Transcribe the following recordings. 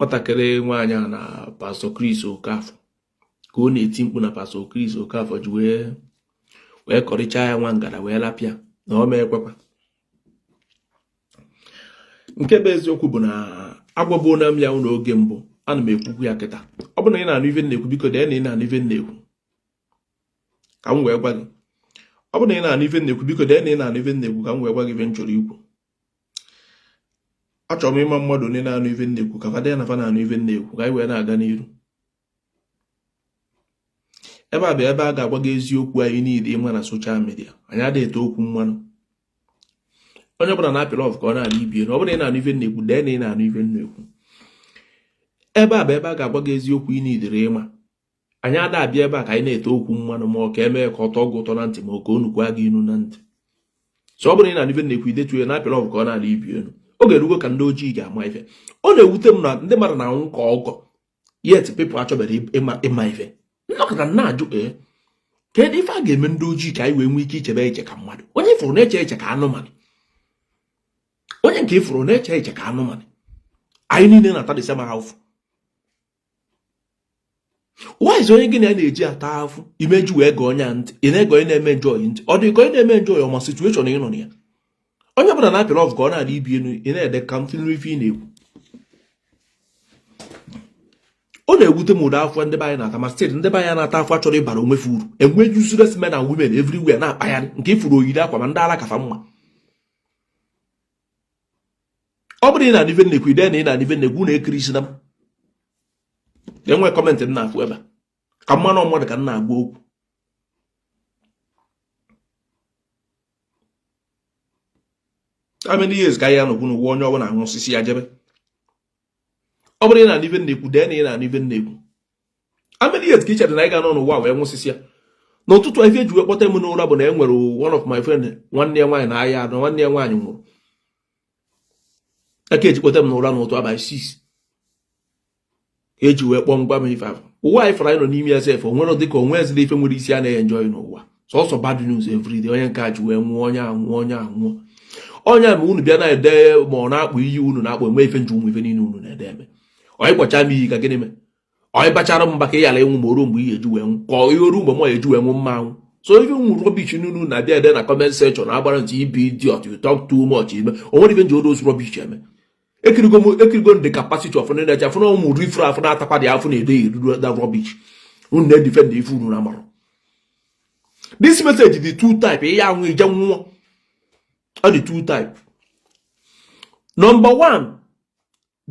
Nwatakịrị nwaanyị a na Pastor Chris Okafọ ka ọ na-eti mkpu na Pastor Chris Okafọ ji wee wee kọrịchaa ya nwa ngada wee lapịa na ọ ma ekwekwa. Nke bụ eziokwu bụ na agwabuona m ya n'oge mbụ, ana m ekwukwu ya kịta. Ọ bụrụ na ị na-anụ ife m na-ekwu, biko dee na ị na-anụ ife m na-ekwu ka m wee gwa gị. Ọ bụrụ na ị na-anụ ife m na-ekwu, biko dee na ị na-anụ ife m na-ekwu ka m wee gwa gị ife m chọrọ ikwu. Achọrọ m ịma mmadụ onye na-anụ ife m na-ekwu ka fa dee na fa na-anụ ife m na-ekwu ka anyị wee na-aga n'iru. Ebe a bụ ebe a ga-agwa gị eziokwu anyị niile ịma na social media. Anyị adịghị ete okwu mmanụ. Onye ọbụla na-apị love ka ọ na-ala ibie na ọ bụrụ na ị na-anụ ife m na-ekwu, dee na ị na-anụ ife m na-ekwu. Ebe a bụ ebe a ga-agwa gị eziokwu ị niidere ịma. Anyị ada abịa ebe a ka anyị na-ete okwu mmanụ ma ọ ka emee ka ọ tọọ gị ụtọ na ntị ma ọ ka o nukwa gị inu na ntị. So ọ bụrụ na ị na-anụ ife m na-ekwu, idetu ya, na-apị love ka ọ na-ala ibi elu. Oge erugo ka ndị ojii ga-ama ife. Ọ na-ewute m na ndị mmadụ na-anwụ ka ọkụkọ, yet people achọbere ịma ife. Nnọkọta na-ajụ, ee, kedu ife a ga-eme ndị ojii ka anyị wee nwee ike ichebe eche ka mmadụ? Onye ifụrụ na-eche eche ka anụmanụ, onye nke ifụrụ na-eche eche ka anụmanụ, anyị niile na-ata the same ahụfụ. Why is onye gị na ya na-eji ata ahụfụ imeju wee gee onye ntị, ị na-ege onye na-eme enjoy ntị? Ọ dị ka onye na-eme enjoy ọma situation ị nọ na ya. Onye ọbụla na-apị love ka ọ na-adị ibi elu, ị na-ede ka m tụnụ ife ị na-ekwu. Ọ na-ewute m ụdị afọ ndị be anyị na-ata, ma still ndị be anyị na-ata afọ achọrọ ịbara onwe fa uru. Enwe useless men and women everywhere na-akpagharị nke ifuru oyiri akwa ma ndị ala kafa mma. Ọ bụrụ ị na-anụ ife na-ekwu, ide na ị na-anụ ife na-ekwu na ekiri isi na m enwe comment m na-afụ ebe a ka mmanụ mmadụ ka m na-agwa okwu. How many years ka anyị anọkwu n'ụwa onye ọbụla anwụsịsị ya jebe? Ọ bụrụ ị na-anụ ife na-ekwu, dee na ị na-anụ ife na-ekwu. How many years ka ị chere na anyị ga-anọ n'ụwa wee nwụsịsị ya? N'ụtụtụ ife eji wee kpọta m n'ụra bụ na e nwere one of my friend, nwanne ya nwaanyị na-aya arụ, nwanne ya nwaanyị nwụrụ. Aka eji kpọta m n'ụra n'ụtụ abalị 6 eji wee kpọọ ngwa m ife ahụ. Ụwa anyị fara anyị nọ n'ime ya sef, o nwere dịka onwe ezila ife nwere isi a na-enjoy n'ụwa, sọsọ bad news everyday. Onye nke a ji wee nwụọ, onye anwụọ, onye anwụọ, onye ma unu bịa na-ede ma ọ na-akpụ iyi unu na-akpụ enwe ife nji ụmụ ife niile unu na-ede eme. Onye kpọcha m iyi ka gịnị mee? Onye bachara m mba ka ị ghara ịnwụ ma o ruo mgbe ihe eji wee nwụ, ka ihe oru mgbe mụ eji wee nwụ mma anwụ. So ife ụmụ rubbish unu na-abịa ede na comment section agbara ntị ibe idiot, you talk too much. Ime o nwere ife nji those rubbish eme. Ekirigo m, ekirigo m the capacity of ndị na-eche afụ na ụmụ riffraff na-atakwa dị afụ na-ede eruru that rubbish unu na-edefend ife unu na amarụ. This message dị two type. Ihe anwụ ije nwụọ, ọ dị two type. Number one,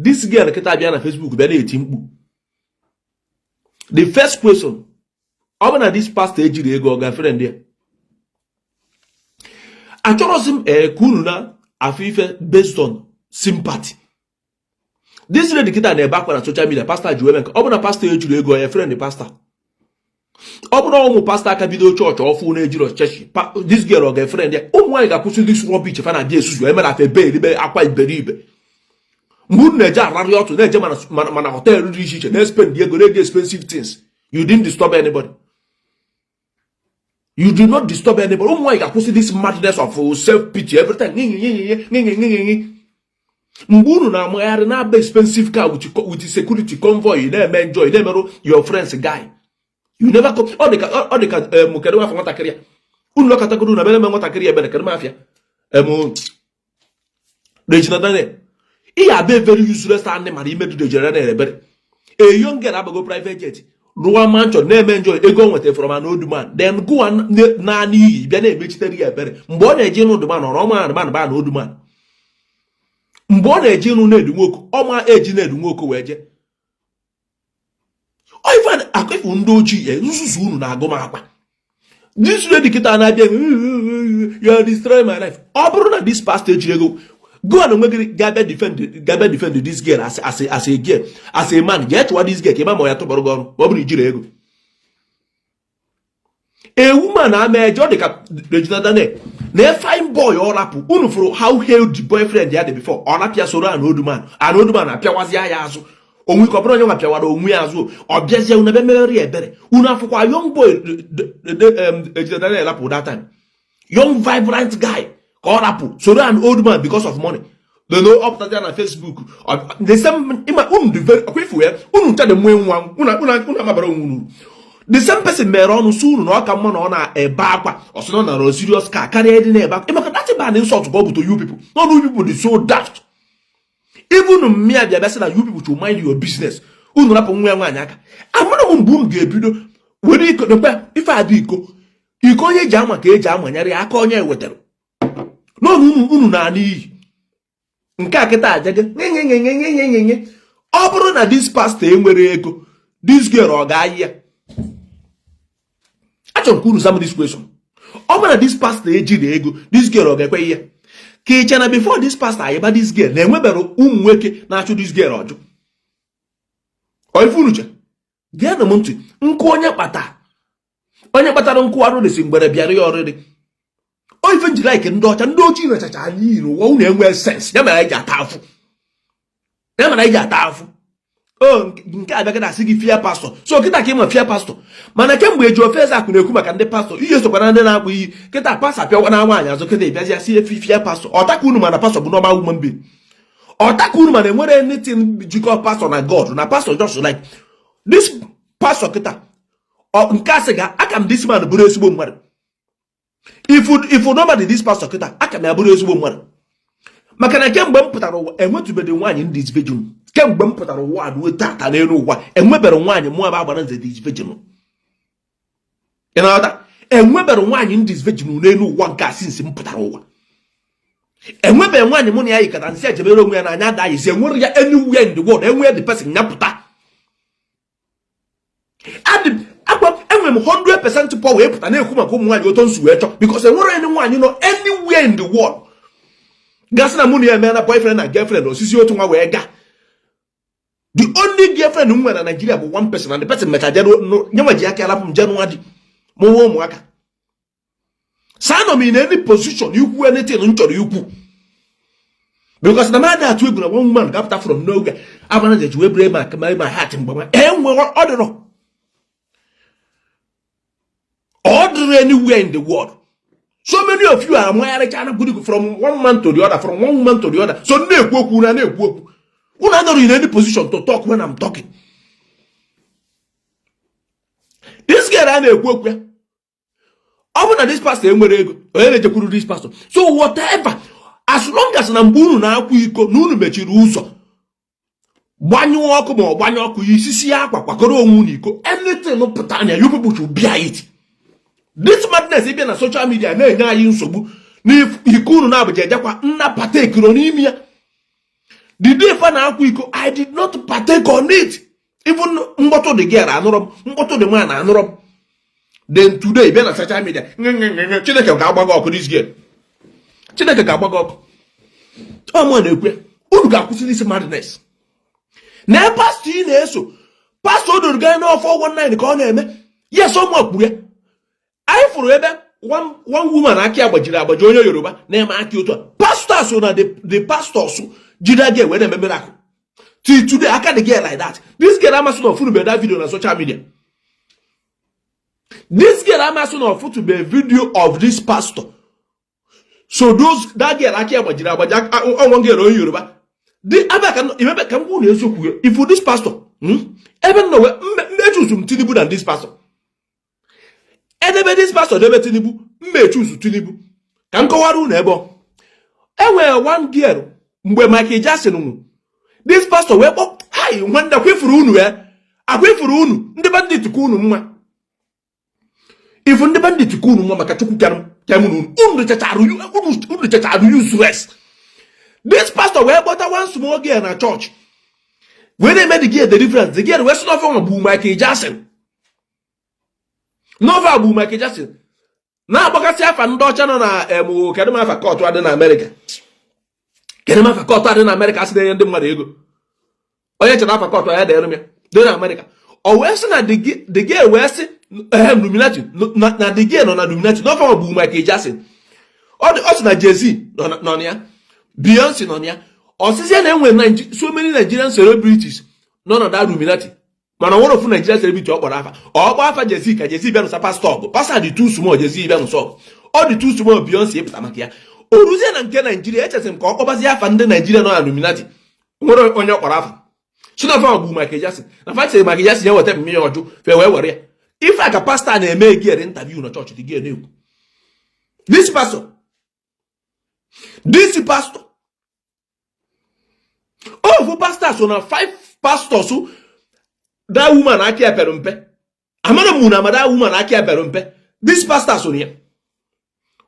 this girl kịta bịa na Facebook bịa na-eti mkpu. The first question, ọ bụ na this pastor ejiri ego ọ gafere ndị ya. Achọrọzi m ee ka unu na-afụ ife based on sympathy. This lady kịta na-ebe akwa na social media, pastor ji wee nke ọ bụ na pastor ejiri ego ya friend pastor. Ọ bụrụ ụmụ pastor aka bido chọọchị ọfụ na-ejiro chọọchị, this girl ọ ga-efriend ya? Ụmụ nwaanyị ga-akwụsị this rubbish fa na-abịa esuzu emere afa ebe eribe akwa iberibe. Mgbe unu na-eje ararị ọtụ na-eje mana hotel dị iche iche na-espend ego na-ego expensive things, you didn't disturb anybody, you did not disturb anybody. Ụmụ nwaanyị ga-akwụsị this madness of self pity every time. Mgbe unu na-amagharị na-aba expensive car with security convoy na-eme enjoy na-emerụ your friends guy, you never come. Ọ dị ka ọ dị ka kedu afọ nwatakịrị ya unu lọkọtagoro na mere eme nwatakịrị ya ebere, kedu m afịa em Regina Daniel. Ị ga-abịa very useless animal imedu Regina Daniel ebere. A young girl abago private jet, rụwa mansion, na-eme enjoy ego o nwetara from an old man, then gụwa naanị iyi bịa na-emechitere ya ebere. Mgbe ọ na-eje ịnụ old man, ọrụ ọma man ba na old man. Mgbe ọ na-eje ịnụ Ned Nwoko, ọma eji Ned Nwoko wee jee akụfu ndị ojii nzuzu unu na-agụ m akwa. This lady kịta na-abịa, "You destroy my life." Ọ bụrụ na this pastor ejiri ego, go and onwe gị ga-abịa defend this girl as a girl, as a man, jee chụwa this girl ka ịma ma ya tụbọrọ gị ọrụ. Ma ọ bụrụ ijiri ego, a woman ama eje. Ọ dị ka Regina Daniel na fine boy ọ rapụ. Unu fụrụ how healthy boyfriend ya dị before ọ rapịa soro an old man. An old man apịawazi ya azụ onwe ka ọ bụrụ onye nwa pịawara onwe ya azụ. Ọ bịazie unu ebe meghere ya ebere. Unu afụkwa young boy Regina Daniel rapụ that time, young vibrant guy ka ọ rapụ soro an old man because of money. Leno ọpụtaja na Facebook, the same ịma unu dị very ọkwa ifu ya, unu ncha dị mmụọ nwa, unu amabara onwe unu. The same person mere ọnụ sị unu na ọ ka mma na ọ na-ebe akwa, ọ sị na ọ nara serious car karịa ịdị na-ebe akwa. Ịmaka that bad insult ka ọ bụ to you people. No, you people dị so daft. Even mmịa bịa bịa sị na you people should mind your business, unu rapụ nwa ya nwaanyị aka. Amara m mgbe unu ga-ebido were iko nekwe ife adị iko iko onye ji ama ka eji amanyere ya aka onye wetara n'ọnụ unu. Unu na-ana iyi nke a kịta ajaje nyenyenyenyenyenyenye. Ọ bụrụ na this pastor enwere ego, this girl ọ ga-ayị ya? Achọrọ m ka unu zam this question. Ọ bụrụ na this pastor ejiri ego, this girl ọ ga-ekwe ya? Ka iche na before this pastor ayịba this girl, na-enwebere ụmụ nwoke na-achụ this girl ọjụ. Ọ ife unu che? Geenụ m ntị. Nkụ onye kpata, onye kpatara nkụ arụ dịsị mgbere bịara ya ọrịrị. O ife nji like ndị ọcha, ndị ojii nachacha anya iyi n'ụwa. Unu enwee sense, ya mere anyị ji ata afụ, ya mere anyị ji ata afụ. O nke a bịa asị gị fear pastor. So kịta ka ị ma fear pastor, mana kemgbe eji ofe eze akụ na-ekwu maka ndị pastor, ihe sokwa na ndị na-akpụ iyi. Kịta pastor apịawa na nwaanyị azụ, kịta ịbịazi asị efi fear pastor. Ọta ka unu mana pastor bụ normal human being. Ọta ka unu mana enwere anything jikọ pastor na God, na pastor just like this pastor kịta. Nke a sị ga aka m this man bụrụ ezigbo mmadụ. If normally this pastor kịta aka m ya bụrụ ezigbo mmadụ, maka na kemgbe m pụtara ụwa enwetụbeghị nwaanyị ndị virgin. Kemgbe m pụtara ụwa ruo tata n'elu ụwa, enwebere nwaanyị mụ aba agbara nze dị virgin. Ị na-aghọta? Enwebere nwaanyị ndị virgin n'elu ụwa nke a. Since m pụtara ụwa, enwebeghị nwaanyị mụ na ya yikọta nsị ejebere onwe ya na anya adaghịzi. Enwere ya anywhere in the world, enwere the person ya pụta. Adị akwa enwere m 100% power ịpụta na-ekwu maka ụmụ nwaanyị otu nsi wee chọọ, because enwere any nwaanyị nọ anywhere in the world gasị na mụ na ya emee na boyfriend na girlfriend osisi otu nwa wee gaa. The only girlfriend m nwere na Nigeria bụ one person, and the person mecha jere nyenwe ji aka alapụ m jee nụwa di mụ nwa ụmụaka. Sa anọ m in any position ikwu anything m chọrọ ikwu, because na m adịghị atụ egwu na one woman ga-apụta from nowhere agbara nje ji wee bere ma heart mgbanwe enwe. Ọ dịrọ, ọ dịrị anywhere in the world. So many of you are amagharịcha na from one man to the other, from one woman to the other. So na-ekwu okwu na na-ekwu okwu, unu anọrọ in any position to talk when I'm talking. This girl a na-ekwu okwu ya, ọ bụ na this pastor enwere ego, onye na-ejekwuru this pastor? So whatever, as long as na mgbe unu na-akwa iko na unu mechiri ụzọ, gbanyụọ ọkụ ma ọ gbanyụ ọkụ ya, isisi akwa kwakọrọ onwe unu iko, anything pụta anya, you people should bear it. This madness ịbịa na social media na-enye anyị nsogbu na iko unu na-abụja ejekwa nna partake n'ime ya. The day fa na-akwa iko, I did not partake on it. Even mkpọtụ dị girl anụrọ m, mkpọtụ dị nwaanyị anụrọ m. Then today bịa na social media. Chineke ga-agba gị ọkụ. This girl, Chineke ga-agba gị ọkụ. Ọ mụ na-ekwe, unu ga-akwụsị this madness. Na pastor ị na-eso, pastor o doro gaa n'ọfọ 19 ka ọ na-eme. Yes, ọmụ kwuru ya. Anyị fụrụ ebe one woman aka ya gbajiri agbaji, onye Yoruba na-eme aka otu a. Pastor so na the pastors jiri aga wee na-eme miracle. Till today, aka the girl like that. This girl amasị na ọfụnube that video na social media. This girl amasị na ọfụtube video of this pastor. So those that girl aka ya gbajiri agbaji, ọnwa girl onye Yoruba dị abịa ka imebe ka m gwụ na eziokwu ya. Ifu this pastor, ebe m nọ wee mmechuzu m Tinubu na this pastor. Edebe this pastor, debe Tinubu, mmechuzu Tinubu. Ka m kọwara unu ebe ọ enwere one girl mgbe Michael Jackson nwụ, this pastor wee kpọ hai nwanne akwefuru unu ya, akwefuru unu ndị bandit ka unu mma. Ifu ndị bandit ka unu mma, maka Chukwu kere kem unu. Unu chachara useless. This pastor wee kpọta one small girl na church wee na-eme the girl deliverance. The girl wee sị n'ọfọ nwa bụ Michael Jackson, n'ọfọ bụ Michael Jackson, na-agbakasị afa ndị ọcha nọ na em. Kedu m afa cult adị na Amerịka? Kedu m afa cult adị na Amerịka asị na-enye ndị mmadụ ego? Onye chere afa cult ya dere m ya dị na Amerịka. O wee sị na the girl wee sị ehem Illuminati, na the girl nọ na Illuminati, n'ọfọ nwa bụ Michael Jackson. Ọ sị na Jay-Z nọ na ya, Beyonce nọ na ya. Ọsịsị na enwere so many Nigerian celebrities nọ na that Illuminati, mana nwere ofu Nigerian celebrity ọ kpọrọ afa. Ọ kpọ afa Jay-Z ka Jay-Z bịa nụsa pastor ọgụ. Pastor dị too small Jay-Z bịa nụsa ọgụ. Ọ dị too small Beyonce ịpụta maka ya. O ruzie na nke Naijiria, echesị m ka ọ kpọbazie afa ndị Naijiria nọ na Illuminati. Nwere onye ọ kpọrọ afa si na fa gbu Michael Jackson, na fa sịrị Michael Jackson ya weta mmiri ọjụ fe wee were ya. Ife a ka pastọ na-eme egiere interview na chọọchị dị gị na-ekwu. This pastor, ofu pastor so na five pastors. That woman aka ya pere mpe, amara m na amada woman aka ya pere mpe. This pastor so na ya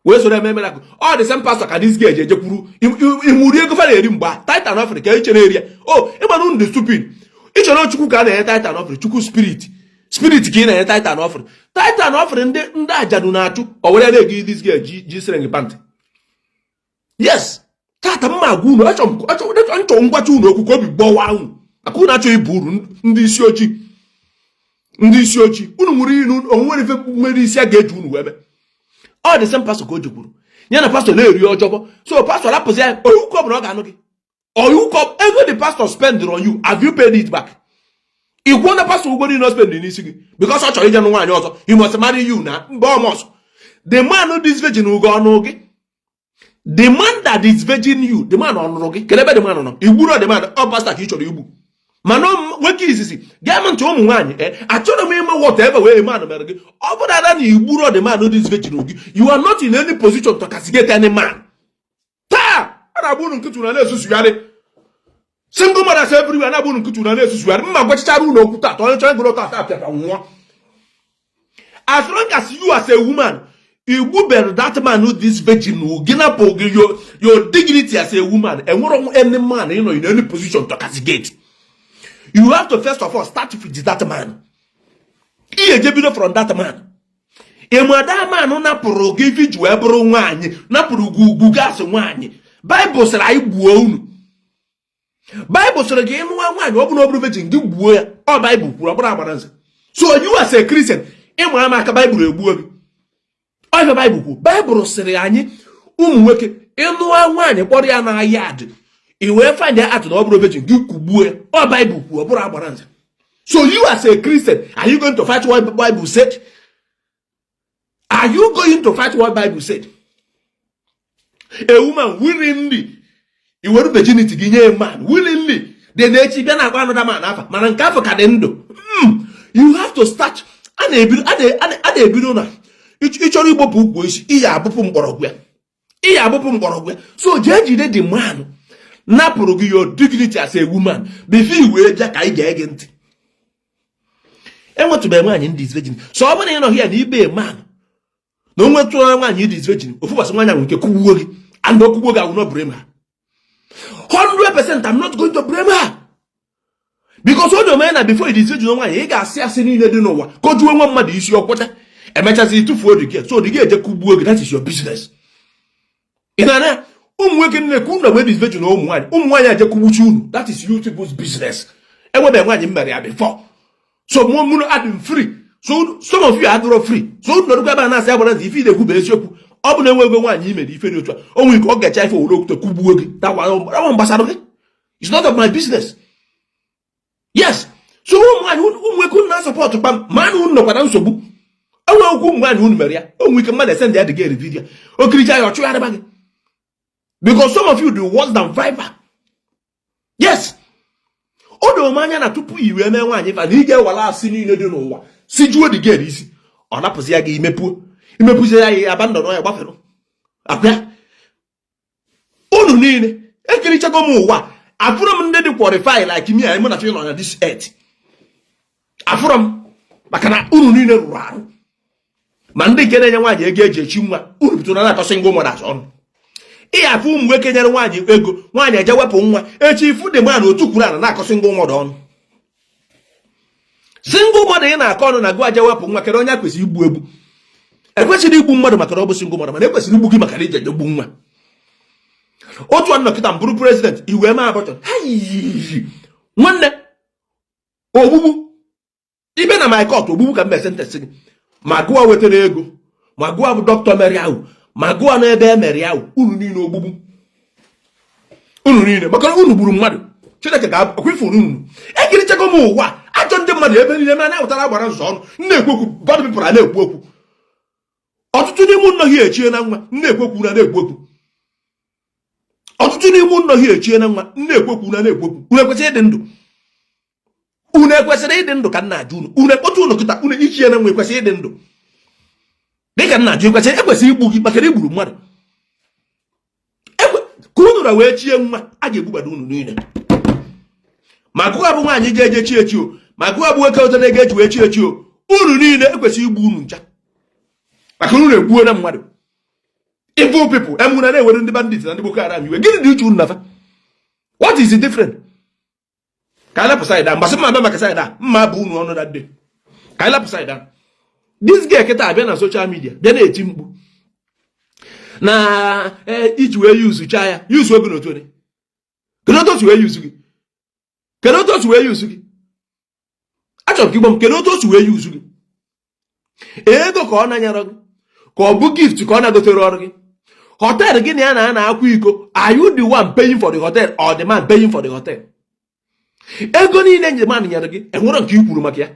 wee soro eme miracle. Ọ the same pastor ka this girl ji ejekwuru imuri ego fa na-eri mgbe a tithe and offering ka iche na-eri ya. O ịgba na dị stupid. Ịchọrọ Chukwu ka a na-enye tithe and offering, Chukwu spirit, spirit ka ị na-enye tithe and offering. Tithe and offering ndị ajadu na-achụ o were na-egi this girl ji string pant. Yes, tata mma agwa unu, achọ nchọ ngwacha unu okwu ka obi gbọwa unu, maka unu achọghị ibu uru. Ndị isi ojii, ndị isi ojii, unu nwere inu onwere ife nwere isi a ga-eji unu wee mee. Ọ dị same pastor ka o jekwuru ya na pastor na-eri ọjọbọ. So pastor rapụzi ya oyukọ bụ na ọ ga-anụ gị oyukọ ego the pastor spend on you. Have you paid it back? Ị kwuo na pastor ụgwọ niile o spend n'isi gị because ọ chọrọ ije nụ nwaanyị ọzọ. He must marry you na mba ọmọsọ. The man, this virgin ugo ọnụ gị, the man that is virgin you, the man ọ nụrụ gị? Kedu ebe the man nọ? Igburu the man? Ọ pastor ka ị chọrọ igbu. Mana nwoke izizi gee m ntị, ụmụ nwaanyị, achọrọ m ịma whatever wee man mere gị. Ọ bụrụ na igburu the man this virgin gị, you are not in any position to castigate any man. Taa a na-agba unu nkịtị na na-esusugharị single mothers everywhere, na-agba unu nkịtị na na-esusugharị. Mma gwachichara unu okwu taa, onye chọrọ ịgụrụ taa pịapịa nwụọ. As long as you as a woman igbubere that man who this virgin gị, napụ gị your dignity as a woman, enwere any man you know in any position to castigate. You have to first of all start with that man. Ihe eje bido from that man. Ịma that man napụrụ gị ife ji wee bụrụ nwaanyị, napụrụ gị ugwu gasị nwaanyị. Baịbụl sịrị anyị gbuo unu. Baịbụl sịrị gị ịnụwa nwaanyị, ọ bụrụ ọ bụrụ virgin gị, gbuo ya. Ọ Baịbụl kwuru, ọ bụrụ agbara nze. So you as a Christian, ịma ama aka Baịbụl egbuo gị. Ọ ife Baịbụl kwuru. Baịbụl sịrị anyị ụmụ nwoke, ịnụwa nwaanyị, kpọrọ ya na yard, i wee find out na ọ bụrụ virgin gị, kugbuo ya. Ọ Baịbụl kwuru, ọ bụrụ agbara nze. So you as a Christian, are you going to fight what Bible said? Are you going to fight what Bible said? A woman willingly i were virginity gị nye a man willingly, then echi bịa na-akpa another man afa, mana nke afọ ka dị ndụ. You have to start. A na-ebido na ịchọrọ igbopụ ukwu isi, ị ya abụpụ mgbọrọgwụ ya, ị ya abụpụ mgbọrọgwụ ya. So jee jide the man napụrụ gị your dignity as a woman before i wee bịa ka anyị gee gị ntị. Enwetụbeghị nwaanyị ndị virgin. So ọ bụrụ na ị nọghị ya na ibe man na o nwetụrụ nwaanyị dị virgin, ofu ụbọchị nwaanyị ahụ nke kụgbuo gị, and o kụgbuo gị, I will not blame her 100%. I'm not going to blame her because o dome na before it is virgin nwaanyị, ị ga-asị asị niile dị n'ụwa ka o juo nwa mmadụ isi ọkwụta, emechazi tụfuo dị gị. So dị gị eje kụgbuo gị, that is your business. Ị na-ana ụmụ nwoke niile ka unu wee dis virgin na ụmụ nwaanyị, ụmụ nwaanyị eje kụgbuchi unu, that is you people's business. Enwebeghị nwaanyị m mere ya before, so mụ mụrụ adị m free. So some of you adịrọ free. So unu nọrọkwa ebe a na-asị agbara nze. Ife ị na-ekwu bụ eziokwu. Ọ bụ na enwego nwaanyị imere ife dị otu a, o nwere ike ọ gacha ife were okwute kụgbuo gị. That one gbasara gị. It's not of my business. Yes, so ụmụ nwaanyị, ụmụ nwoke, unu na-asupport kpam ma na unu nọkwa na nsogbu. Enwe okwu ụmụ nwaanyị unu mere ya, o nwere ike mmadụ ese ndị adịghị eri video okiricha ya, ọ chụgharịba gị because some of you do worse than viper. Yes, o doro m anya na tupu i wee mee nwaanyị fa na ị ga-ewere asị niile dị n'ụwa si juo dị gị isi, ọ napụzi ya gị, imepuo imepụzi ya, ya abandon ya, gbafere akwa unu niile. Ekirichago m ụwa, afụrụ m ndị dị qualify like me and mụ na nọ na this earth. Afụrụ m maka na unu niile rụrụ arụ, ma ndị nke na-enye nwaanyị ego eji echi nwa. Unu bidoro na-akọ single mothers ọnụ. Ị afụ ụmụ nwoke nyere nwaanyị ego, nwaanyị eje wepụ nwa, echi ifu dị man otu kwuru ana na-akọ single mother ọnụ. Single mother ị na-akọ ọnụ na gụ aje wepụ nwa, kedu onye a kwesịrị igbu egbu? Ekwesịrị igbu mmadụ maka na ọ bụ single mother, mana ekwesịrị igbu gị maka na ije egbu nwa. Otu a nnọkịta m bụrụ president, iwee mee abortion, nwanne, ogbugbu ibe na my court, ogbugbu ka m mee sentence gị. Ma gụwa wetara ego, ma gụwa bụ dọkịta mere ahụ, ma gụwa n'ebe e mere ahụ, unu niile ogbugbu, unu niile, maka na unu gburu mmadụ. Chineke ga-akwụfuru unu. Ekirichago m ụwa, ajọ ndị mmadụ ebe niile ma na-ewetara agbara nzọ ọnụ na-ekwu okwu. Bad people a na-ekwu okwu. Ọtụtụ n'ime unu nọghị echie na nwa na-ekwu okwu na na-ekwu okwu. Ọtụtụ n'ime ụlọ ha echie na nwa na-ekwekwu na na-ekwekwu. Unu ekwesịrị ịdị ndụ? Unu ekwesịrị ịdị ndụ ka nna ajụ unu? Unu ekpọta unu kịta, unu ichie na nwa, ekwesịrị ịdị ndụ dịka nna ajụ? Ekwesịrị igbu gị maka na igburu mmadụ. Ka unu ra wee chie nwa, a ga-egbubado unu niile. Ma gụwa bụ nwaanyị ji eje chi echi o, ma gụwa bụ nwoke ụtọ na-ego eji wee chi echi o, unu niile ekwesịrị igbu unu ncha maka unu egbuo na mmadụ. Evil people. Emuna na-ewere ndị bandit na ndị Boko Haram iwe. Gịnị dị iche unu nafa? What is the difference? Ka anyị lapụ side a. Mgbasị mma abịa maka side a, mma bụ unu ọnụ that day. Ka anyị lapụ side a. This girl kịta abịa na social media, bịa na-eti mkpu na iji wee yuzucha ya, yuzu oge n'otu onye. Kedu otu o si wee yuzu gị? Kedu otu o si wee yuzu gị? Achọrọ m ka ịgwa m, kedu otu o si wee yuzu gị? Ego ka ọ na-anyarọ gị, ka ọ bụ gift ka ọ na-gotere ọrụ gị? Hotel gị na ya na na-akwa iko, are you the one paying for the hotel or the man paying for the hotel? Ego niile the man nyere gị, enwere nke i kwuru maka ya?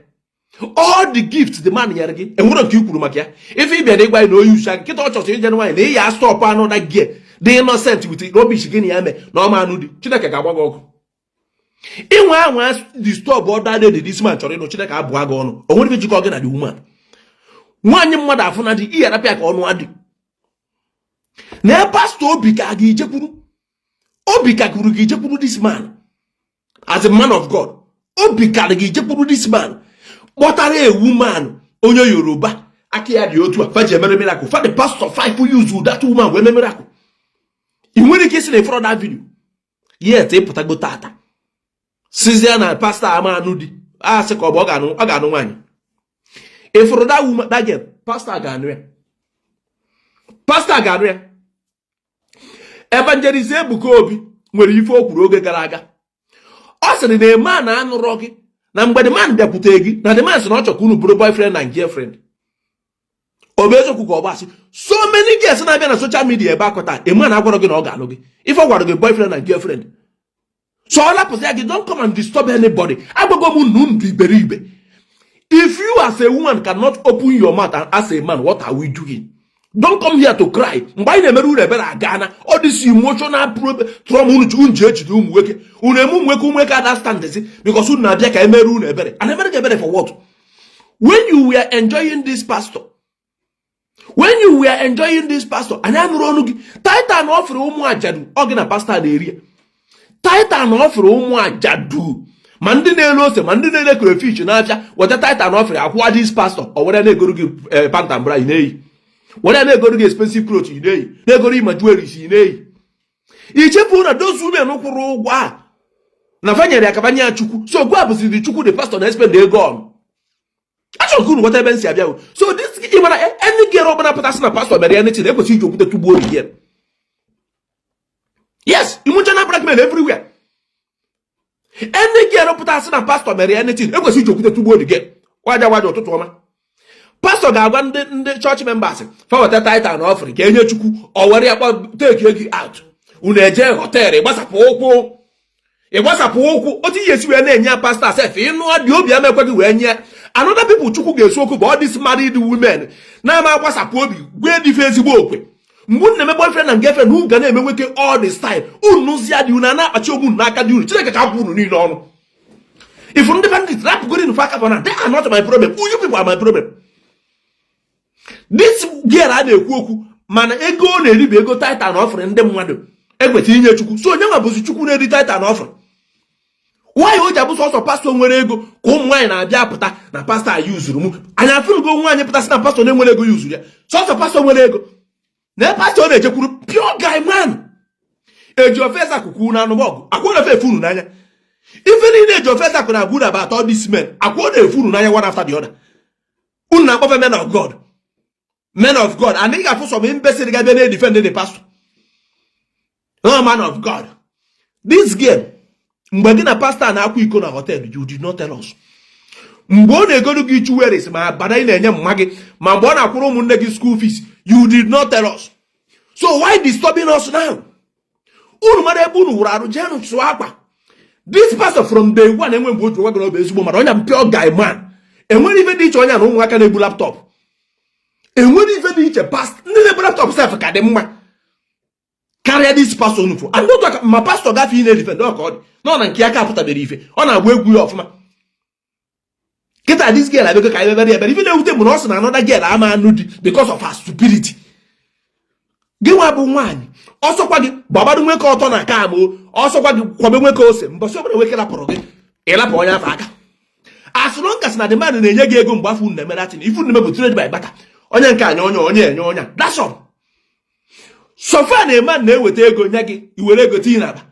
All the gift the man nyere gị, enwere nke i kwuru maka ya? Ife ị bịara ịgwa ya na oyi ucha gị kịta, ọ chọsọ ije nwaanyị na ị ya stop anụ na gear dị innocent with rubbish gị na ya mee na ọma anụ dị. Chineke ga-agba gị ọkụ. Inwe anwa disturb other lady this man chọrọ ịnụ, Chineke abụọ gị ọnụ. O nwere ife jikọ gị na the woman? Nwaanyị mmadụ afụ na di iyarapịa ka ọnụ adị na pastọ. Obi ka ga ijekwuru, obi ka kwuru gị ijekwuru this man as a man of God. Obi karị gị ijekwuru this man kpọtara a woman onye Yoruba aka ya dị otu a fa ji emere miracle. Fa the pastor five use that woman wee mee miracle. Ị nwere ike isi na ịfọrọ that video yet ịpụtago tata sizie na pastọ ama anụ di, a sị ka ọ bụ ọ ga-anụ nwaanyị. Ịfụrụ that woman, that girl, pastọ ga-anụ ya, pastọ ga-anụ ya. Evangelist Ebuka Obi nwere ife o kwuru oge gara aga. Ọ sịrị na ema na anụrọ gị na mgbe the man bịakwute gị, na the man sị na ọ chọrọ ka unu bụrụ boyfriend na girlfriend. Ọ bụ eziokwu ka ọ bụ asị? So many girls na-abịa na social media ebe akọta ema na agwara gị na ọ ga-alụ gị, ife ọ gwara gị boyfriend na girlfriend. So ọ lapụta ya gị. Don't come and disturb anybody. Agwago m unu ndụ iberibe. If you as a woman cannot open your mouth and ask a man, "What are we doing?" don't come here to cry. Mgbe anyị na-emere unu ebere aga na all this emotional trauma unu ji ejide ụmụ nwoke, unu eme ụmụ nwoke understand because unu na-abịa ka emere unu ebere and emere gị ebere for what? When you were enjoying this pastor, when you were enjoying this pastor, anyị anụrụ ọnụ gị. Tithe and offering ụmụ ajadu, ọ gị na pastor na-eri ya. Tithe and offering ụmụ ajadu, ma ndị na-ere ose, ma ndị na-ere crayfish n'afịa, weta tithe and offering akwụwa this pastor. Ọ were na-egoro gị pant and bra ị na-eyi, were na-egoro gị expensive clothes ị na-eyi, na-egoro gị ma jewelries ị na-eyi. Ichefu na those women kwụrụ ụgwọ a na fanyere ya kabanye ya Chukwu. So gwa bụziri Chukwu the pastor na-espend ego on. Achọrọ ka unu ghọta ebe m si abịa. So this, ị mara, any girl ọbụla pụtasị na pastor mere anything, ekwesịghị iji okwute tugbuo obi ya. Yes, emotional blackmail everywhere. Any girl pụtasị na pastor mere anything, ekwesịghị iji okwute tugbuo obi gị. Waja waja ụtụtụ ọma. Pastọ ga-agwa ndị chọọchị members faweta tithe and offering ka enye Chukwu. Ọ were ya kpọ take gị out, unu eje hotel, ịgbasapụ ụkwụ, ịgbasapụ ụkwụ. Otu ihe esi wee na-enye ya pastọ sef, ịnụ dị obi amekwe gị wee nye another people. Chukwu ga-esu okwu bụ all these married women na-ama agbasapụ obi gwee dife ezigbo okwe. Mgbe unu na-eme boyfriend na girlfriend, unu ga na-eme nwoke all the style unu nụzia dị, unu a na-akpachi ogbu unu n'aka dị unu. Chineke ka akwụ unu niile ọnụ. If ndị bandit rapụgoro unu aka for now, they are not my problem. You people are my problem. This girl a na-ekwu okwu, mana ego ọ na-eri bụ ego tithe and offering ndị mmadụ ekwesịrị inye Chukwu. So onye nwa bụzi Chukwu na-eri tithe and offering? Nwaanyị o ji abụ sọsọ pastọ nwere ego ka ụmụ nwaanyị na-abịa apụta na pastọ a yuzuru m. Anyị afụnugo nwaanyị pụtasị na pastọ na-enwere ego yuzuru ya. Sọsọ pastọ nwere ego na pastọ ọ na-ejekwuru. Pure guy man eji ofe akụkụ na anụmọgụ akwụ na efe unu n'anya. Ife niile eji ofe akụ na agwụ na about all these men akwụ na-efu unu n'anya one after the other. Unu na-akpọfe men of God, men of God, and ị ga-afụ some imbecile ga-abịa na-edefend the pastor. No man of God. This girl, mgbe gị na pastọ na-akwa iko na hotel, you did not tell us. Mgbe ọ na-egolu gị jewelries, ma bada ị na-enye mma gị, ma mgbe ọ na-akwụrụ ụmụnne gị school fees, you did not tell us. So why disturbing us now? Unu mara ebe unu wụrụ arụ, jeenụ sụọ akwa. This pastor, from day one, enwe mgbe o ji gwa gị na ọ bụ ezigbo mara onye pure guy man. Enwere ife dị iche onye na ụmụaka na-ebu laptop? Enwere ife dị iche? Past ndị na-ebu laptop sef ka dị mma. Karịa this pastor unu fụ. And otu aka ma pastor gafe ị na-edefend ọ ka ọ dị nọ na nke aka apụtabere ife, ọ na-agba egwu ya ọfụma. Kịta this girl abịago ka anyị bebere ebere. Ife na-ewute bụ na ọ sị na another girl ama anụ di because of her stupidity. Gị nwa bụ nwaanyị, ọsọkwa gị gbabadụ nwoke ọtọ na aka ama, ọsọkwa gị kwabe nwoke ose. Mbọsị ọbụla nwoke lapụrụ gị, ịlapụ onye afọ aka. As long as na the man na-enye gị ego mgbe afọ unu na-emere atin, ifu unu bụ trade by barter. Onye nke anya onye onye enye onye, that's all. So far na man na-eweta ego nye gị, iwere ego tinye n'akpa,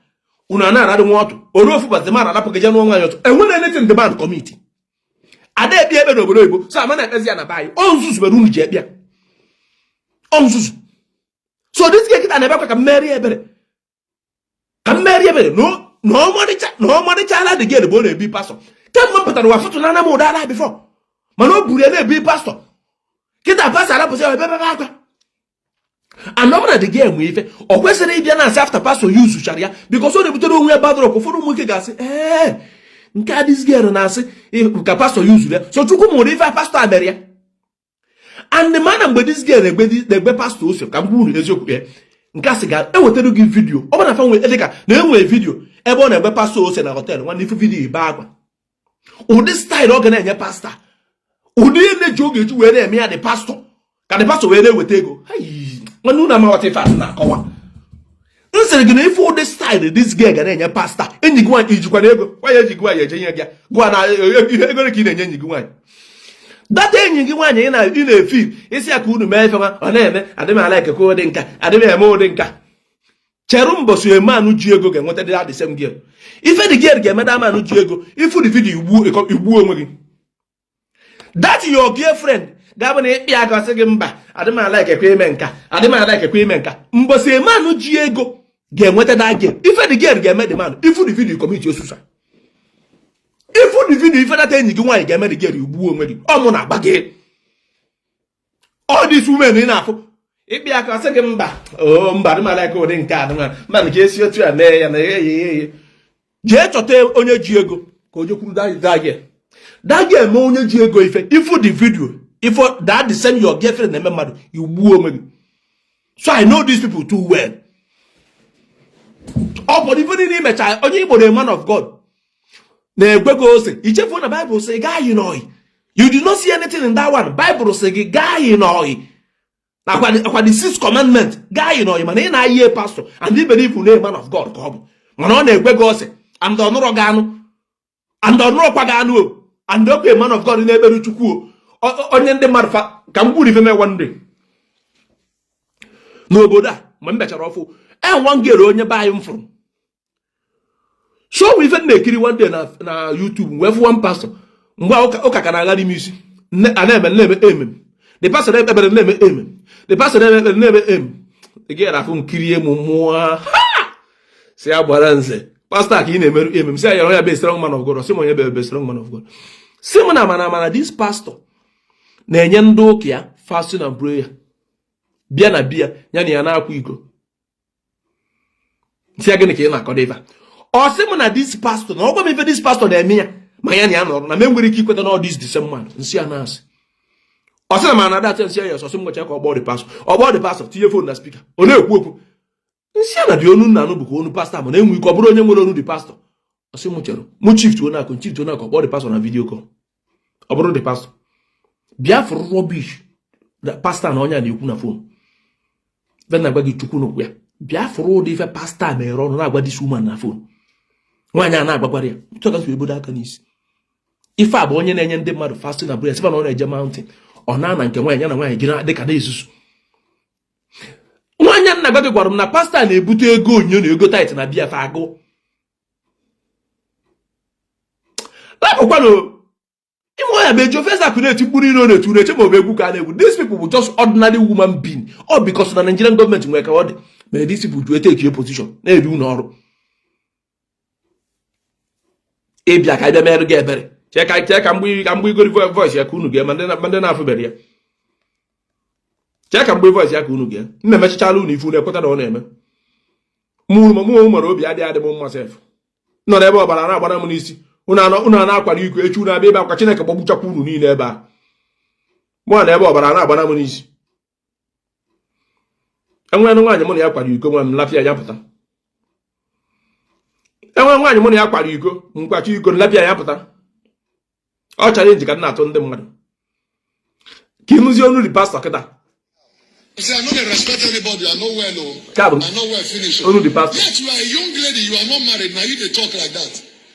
unu a na-aradị nwa ọtụ oru ofu ụbọchị, man arapụ gị je nụọ nwaanyị ọtụ. Enwere anything the man commit. Ada ekpe ekpe n'obodo oyibo, so ama na-ekpezi ya na be anyị. Ọ nzuzu mere unu ji ekpe ya, ọ nzuzu. So this guy kịta na-ebekwa ka mmeri ebere, ka mmeri ebere na ọmarịcha na ọmarịcha ala. The girl bụ ọ na-ebi pastor kemgbe m pụtara ụwa fụtụ na m ụda ala before, mana o buru ya na-ebi pastor. Kịta pastor arapụzi ya, ebe ebe akwa. And ọ bụrụ na the girl nwee ife, ọ kwesịrị ịbịa na asị after pastor ya uzuchara ya, because ọ na-ebutere onwe ya bad luck. Ụfọdụ ụmụ nwoke ga-asị, ee, nke a this girl na-asị ka pastor ya uzuru ya, so Chukwu mụrụ ife pastor a mere ya. And mana mgbe this girl na-egbe pastor ose, ka m gwa unu eziokwu ya, nke a sị ga-ewetara gị video. Ọ bụrụ na fa nwee dịka na enwee video ebe ọ na-egbe pastor ose na hotel, nwanne, ife video ibe akwa. Ụdị style ọ ga na-enye pastor, ụdị energy ọ ga-eji wee na-eme ya the pastor, ka the pastor wee na-eweta ego. Nwanne, unu amaghọta ife asị na-akọwa. M sịrị gị na ife ụdị style this girl ga na-enye pastor, enyi gị nwaanyị ijikwa na ego nwaanyị eji gị nwaanyị eje nye gị gụa na ego ka ị na-enye enyi gị nwaanyị. Data enyi gị nwaanyị ị na-efi isi ya ka unu mee ife nwa ọ na-eme, adị m ala ekekwe ụdị nka, adị m eme ụdị nka. Cheru mbọsị emanụ ji ego ga-enweta dị the same girl. Ife the girl ga-eme da manụ ji ego, ifu the video, igbuo onwe gị. That your girlfriend ga-abụ na ịkpị aka sị gị mba, adị m ala ekekwe ime nka, adị m ala ekekwe ime nka. Mbọsị emanụ ji ego ga-enweta that girl, ife the girl ga-eme the man, ifu the video, commit suicide. Ifu the video, ife data enyi gị nwaanyị ga-eme the girl, igbuo onwe gị. Ọ mụ na-agba gị. All these women ị na-afụ ịkpị aka sị gị mba, o mba, adị m ala ụdị nke a, mba, nke esi otu a mee ya na eghe ya eghe. Jee chọta onye ji ego ka o jekwuru that girl. That girl eme onye ji ego ife, ifu the video, ife that the same your girlfriend na-eme mmadụ, igbuo onwe gị. So I know these people too well. Ọ bụrụ ife niile imecha onye Igbo na man of God na-egwe gị ose, ichefuo na Bible sị gaa yi n'oyi. You did not see anything in that one. Bible sị gị gaa yi n'oyi akwa the sixth commandment, gaa yi n'oyi. Mana ị na-ayi pastor and I believe na man of God ka ọ bụ, mana ọ na-egwe gị ose and ọ nụrọ gị anụ and ọ nụrọkwa gị anụ o and okwe man of God na-ekpere Chukwu o onye ndị mmadụ fa ka m gwuru ife mee. One day n'obodo a, mgbe m bịachara ọfụ e one girl onye be anyị m fụrụ, so ife m na-ekiri one day na YouTube, wee fụ one pastor. Mgbe ụka ka na-agara ime isi a na-eme na-eme amen, the pastor na-ekpe ekpere na-eme amen, the pastor na-eme ekpere na-eme amen. The girl afụ nkirie m mụọ si ya gbara nze, pastor ka ị na-emerụ amen. Si ya yọrọ ya be strong man of God. Sị m onye be strong man of God, si m na mana this pastor na-enye ndị ụka ya fasting and prayer, bịa na bịa ya na ya na-akwa iko. Si ya gịnị ka ị na-akọdo ife a? Ọ sị m na this pastor na ọgwa m ife this pastor na-eme ya ma ya na ya nọrọ na m enwere ike ikweta na ọ this the same man. Nsị ya na-asị, ọ sị na ma na dat. Nsị ya yes. Ọ sị m gwacha ka ọ gbọọ the pastor. Ọ gbọọ the pastor, tinye phone na speaker, ọ na-ekwu okwu. Nsị ya na dị onu nna anụ bụ ka onu pastor, mana enwe ike ọ bụrụ onye nwere onu the pastor. Ọ sị m chere mụ shift onye akụ shift onye akụ, ọ kpọọ the pastor na video call, ọ bụrụ the pastor. Bịa fụrụ rubbish pastor na onye a na-ekwu na phone. Ife na-agwa gị, Chukwu n'okwu ya. Bịa fụrụ ụdị ife pastor mere ọnụ na-agwa this woman na phone. Nwaanyị a na-agbakwara ya ntụgasị ebodo aka n'isi. Ife a bụ onye na-enye ndị mmadụ fasting na prayer, sịba na ọ na-eje mountain, ọ na-ana nke nwaanyị ya na nwaanyị jiri dịka na-ezuzu. Nwaanyị a nna gwa gị gwara m na pastor na-ebute ego onyinye na ego tithe na bịa fa agụ lapụkwanụ ime ọya bụ eji ofe akụ na-eti mkpụrụ iro na-etu na-eche ma ọ bụ egwu ka a na-egwu. These people bụ just ordinary human being. Ọ because na Nigerian gọọmenti nwere ka ọ dị mere these people ju eteki position na-eri unu ọrụ. Ịbịa ka ịbịa merụ gị ebere, chee ka chee ka mgbe ka mgbe igori voice ya ka unu gee, ma ndị na-afụbere ya, chee ka mgbe voice ya ka unu gee. M na-emechachala unu ifu na-ekweta na ọ na-eme. Mụ mụ nwere obi adịghị adị m mma sef nọ n'ebe ọbara na-agbara m n'isi. Unu a na-akwara iko echi, unu abịa ebe akwa Chineke gbagbuchakwa unu niile ebe a. Mụ na ebe ọbara na-agbara m n'isi. Enwere nwaanyị mụ na ya kwara iko, nwa m lapịa ya pụta. Enwere nwaanyị mụ na ya kwara iko, nkwacha iko lapịa ya pụta. Ọ challenge ka m na-atụ ndị mmadụ ka ịnụzie onu the pastor kịta. Say, I no dey respect anybody. I know well, oh. Ka bụ I know well finish. Oh. onu the pastor. Yet you are a young lady, you are not married. Now you dey talk like that.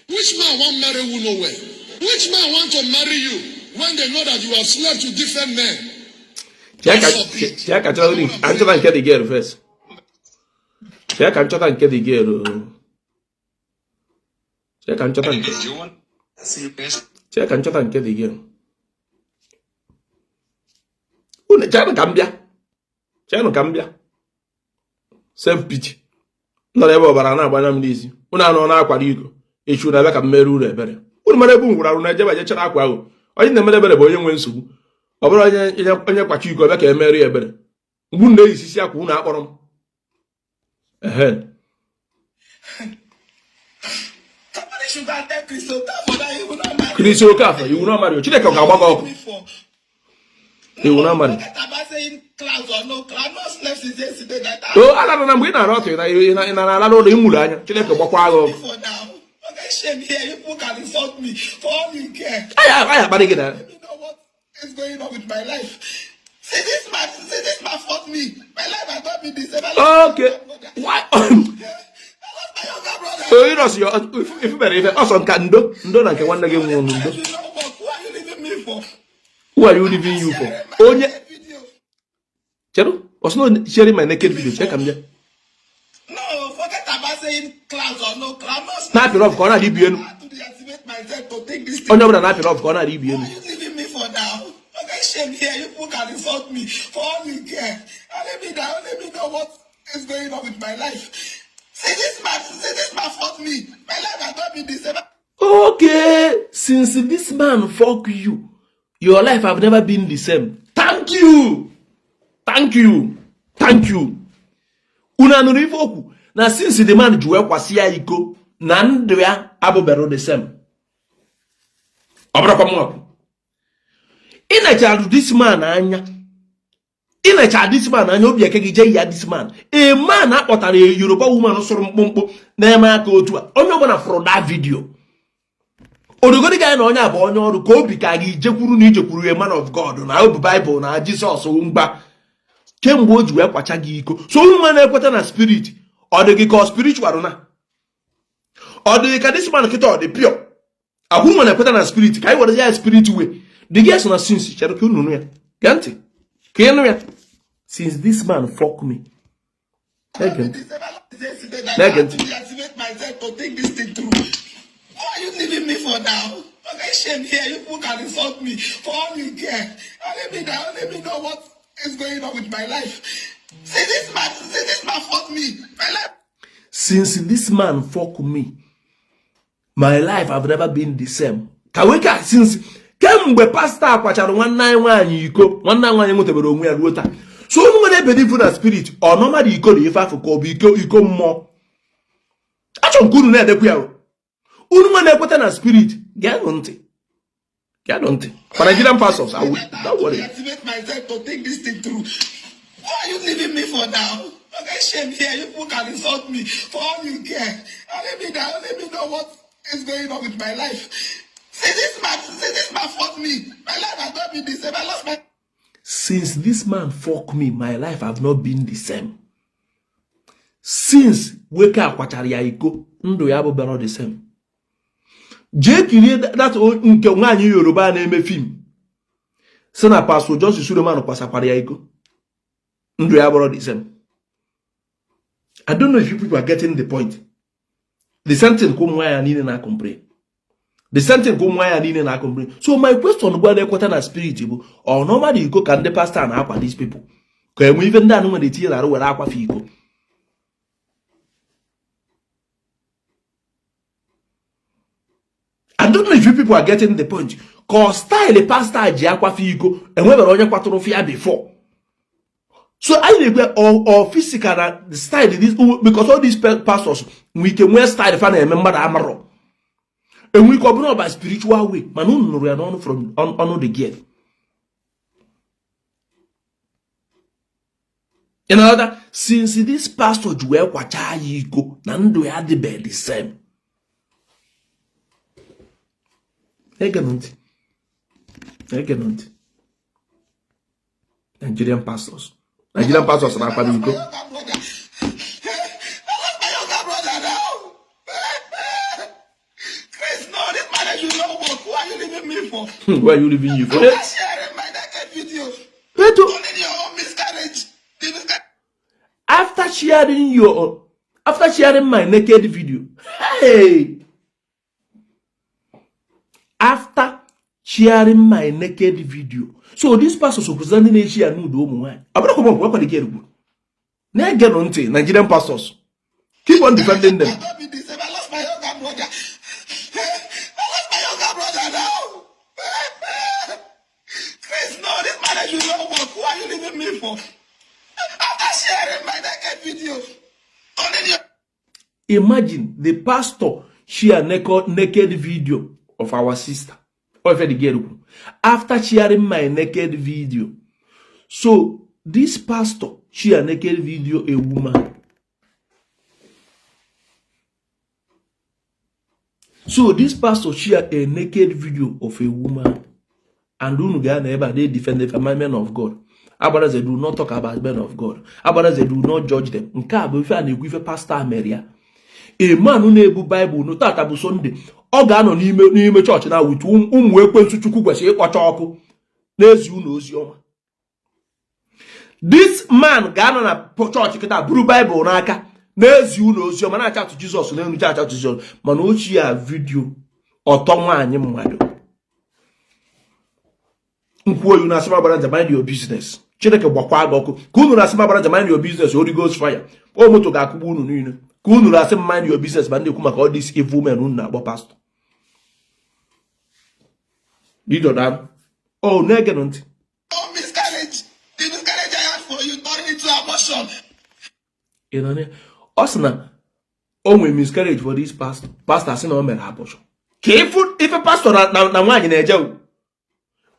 Which man wan marry who no well? Which man want to marry you when they know that you have slept with different men? Chee ka chọta nchọta nke the girl first. Chee ka nchọta nke the girl. Chee ka nchọta nke. Chee ka nchọta nke the girl. Unu cheenụ ka m bịa. Cheenụ ka m bịa. Self pity. Nọrọ ebe ọbara na-agbanya m n'isi. Unu anọ na-akwara iko. Echu na-abịa ka m mere unu ebere. Unu mara ebe m gwụrụ arụ na ejebe ejechara akwa ahụ. Onye na-emere ebere bụ onye nwe nsogbu. Ọ bụrụ onye onye kwacha iko bịa ka emere ya ebere. Mgbe unu na-eyisisi akwa unu akpọrọ m. Ehe. Chris Okafor, you will not marry. Chineke ga-agba gị ọkụ. You will not marry. O alara na mgbe ị na-arụ ọtụ ị na-ala n'ụlọ ịmụrụ anya Chineke gbakwa gị ọkụ. Anyị akparị gị na is going on with my life. See this man, see this man fought me. My life has not been the same. Okay. Why? Onye nọsụ ya ifubere ife ọsọ nka ndo ndo na nke nwanne gị nwụrụ ndo. Who are you leaving you for? Onye chere ọsọ na sharing my naked video chee ka m bịa. Na-apịrị ọfụ ka ọ na-adị ibi elu. Onye ọbụla na-apịrị ọfụ ka ọ na-adị ibi elu. Shame here. You people can insult me for all you care. Let me down. Let me know what is going on with my life. See this man, see this man fought me. My life has not been the same. Okay, since this man fuck you, your life have never been the same. Thank you. Thank you. Thank you. Unu anụrụ ife okwu na since the man ji wee kwasị ya iko na ndụ ya abụbero the same. Ọ bụrụkwa mụ ọkụ. Ị nechara this man anya. Ị necha this man anya obi eke gị jee ya this man. A man akpọtara Yoruba woman sụrụ mkpụmkpụ na-eme aka otu a. Onye ọbụla fụrụ that video. Odogodi gị na onye a bụ onye ọrụ ka obi ka gị ijekwuru na ijekwuru a man of God na obu Bible na Jizọs mgba kemgbe o ji wee kwacha gị iko. So unu nwa na-ekweta na spirit ọ dị gị ka ọ spiritual na ọ dị gị ka this man kịta ọ dị pure agwụ nwa na-ekweta na spirit ka anyị were ya spirit way the girl sị na since chere ka unu nụ ya gee ntị ka ị nụ ya since this man fuck me. Na-ege ntị. Na-ege ntị. Why are you leaving me for now? Okay, shame here. You people can insult me for all you care. Let me down. Let me know what is going on with my life. See this man, see this man fought me. My life. Since this man fuck me, my life have never been the same. Ka wee ka since kemgbe pastọ akwachara nwanne anyị nwaanyị iko nwanne anyị nwaanyị nwetebere onwe ya ruo taa. So unu nwere believe na spirit ọ normal iko na ife afọ ka ọ bụ iko iko mmụọ. Achọrọ m ka unu na-edekwu ya. Unu nwe na-ekweta na spirit geenụ ntị. Geenụ ntị. For Nigerian pastors, I will, don't worry. Activate myself to think this thing through. Why are you leaving me for now? Okay, shame here. You people can insult me for all you care. Let me down. Let me know what is going on with my life. See this man, see this man fought me. My life has not been the same. I lost my. Since this man fuck me, my life have not been the same. Since nwoke a kwachara ya iko, ndụ ya abụbero the same. Jee kirie that nke nwaanyị Yoruba na-eme film sị na Pastor Johnson Suleman kwasakwara ya iko, ndụ ya bụrụ the same. I don't know if you people are getting the point. The same thing ka ụmụ nwaanyị niile na-complain. The same thing ka ụmụ nwaanyị niile na-complain. So my question gwa na-ekweta na spirit bụ ọ normal iko ka ndị pastọ na-akwa these people ka enwe ife ndị anụ nwere etinye na arụ were akwafe iko. I don't know if you people are getting the point. Ka style pastọ ji akwafe iko enwebere onye kwatụrụ fia before. So anyị na-ekwe ọ physical na style this because all these pastors nwee ike nwee style fa na-eme mmadụ amarọ. Enwe ike ọ bụrụ ọba spiritual way mana unu nụrụ ya n'ọnụ from ọnụ the girl. Ị na-aghọta? Since this pastor ji wee kwachaa ya iko na ndụ ya adịbe the same. Egenụ ntị, egenụ ntị. Nigerian pastors, Nigerian pastors na-akwa iko. My younger brother. I lost my younger brother now. Chris, no, this marriage will not work. Who are you leaving me for? Why are you leaving you for? After sharing my naked video, Eto. only your own miscarriage. The miscarriage After sharing my naked video, hey, after sharing my naked video. So this pastor sokwụzi ndị na-echi ya nude ụmụ nwaanyị. Ọ bụrụ kwa ọgwụ akwado ike na-egenụ ntị. Nigerian pastors keep on defending them. will not be the same. I lost my younger brother. I lost my younger brother now. Chris, no, this marriage will not work. Who are you leaving me for? After sharing my naked video, only your Imagine the pastor share naked video of our sister. Or ife the girl kwuru. After sharing my naked video. So this pastor share naked video a woman. So this pastor share a naked video of a woman. And unu ga na ebe a they defend the men of God. Agbaraze, do not talk about men of God. Agbaraze, do not judge them. Nke a bụ ife a na-ekwu, ife pastor mere ya. A man na-ebu Baịbụl nụ tata bụ Sunday, ọ ga-anọ n'ime chọọchị na with ụmụ ekwensu Chukwu kwesịrị ịkpọcha ọkụ na-ezi unu ozi ọma. This man ga-anọ na chọọchị kịta buru Baịbụl n'aka na-ezi unu ozi ọma, na-achatụ Jizọs n'elu, achatụ Jizọs, mana ochie ya video ọtọ nwaanyị mmadụ. Nkwuo oyu na asị agbara njem, mind your business. Chineke gbakwa gị ọkụ ka unu na-asị agbara njem, mind your business. Holy Ghost fire o moto ga-akụgbu unu niile ka unu na-asị mind your business. Ma ndị ekwu maka all these evil men unu na-akpọ pastor Didọda o na-egenụ ntị. own miscarriage. The miscarriage I had for you turned into abortion. Ị nọ na ọ sị na o nwere miscarriage for this pastor. Pastor sị na o mere abortion ka ifu ife pastor na nwaanyị na-eje o.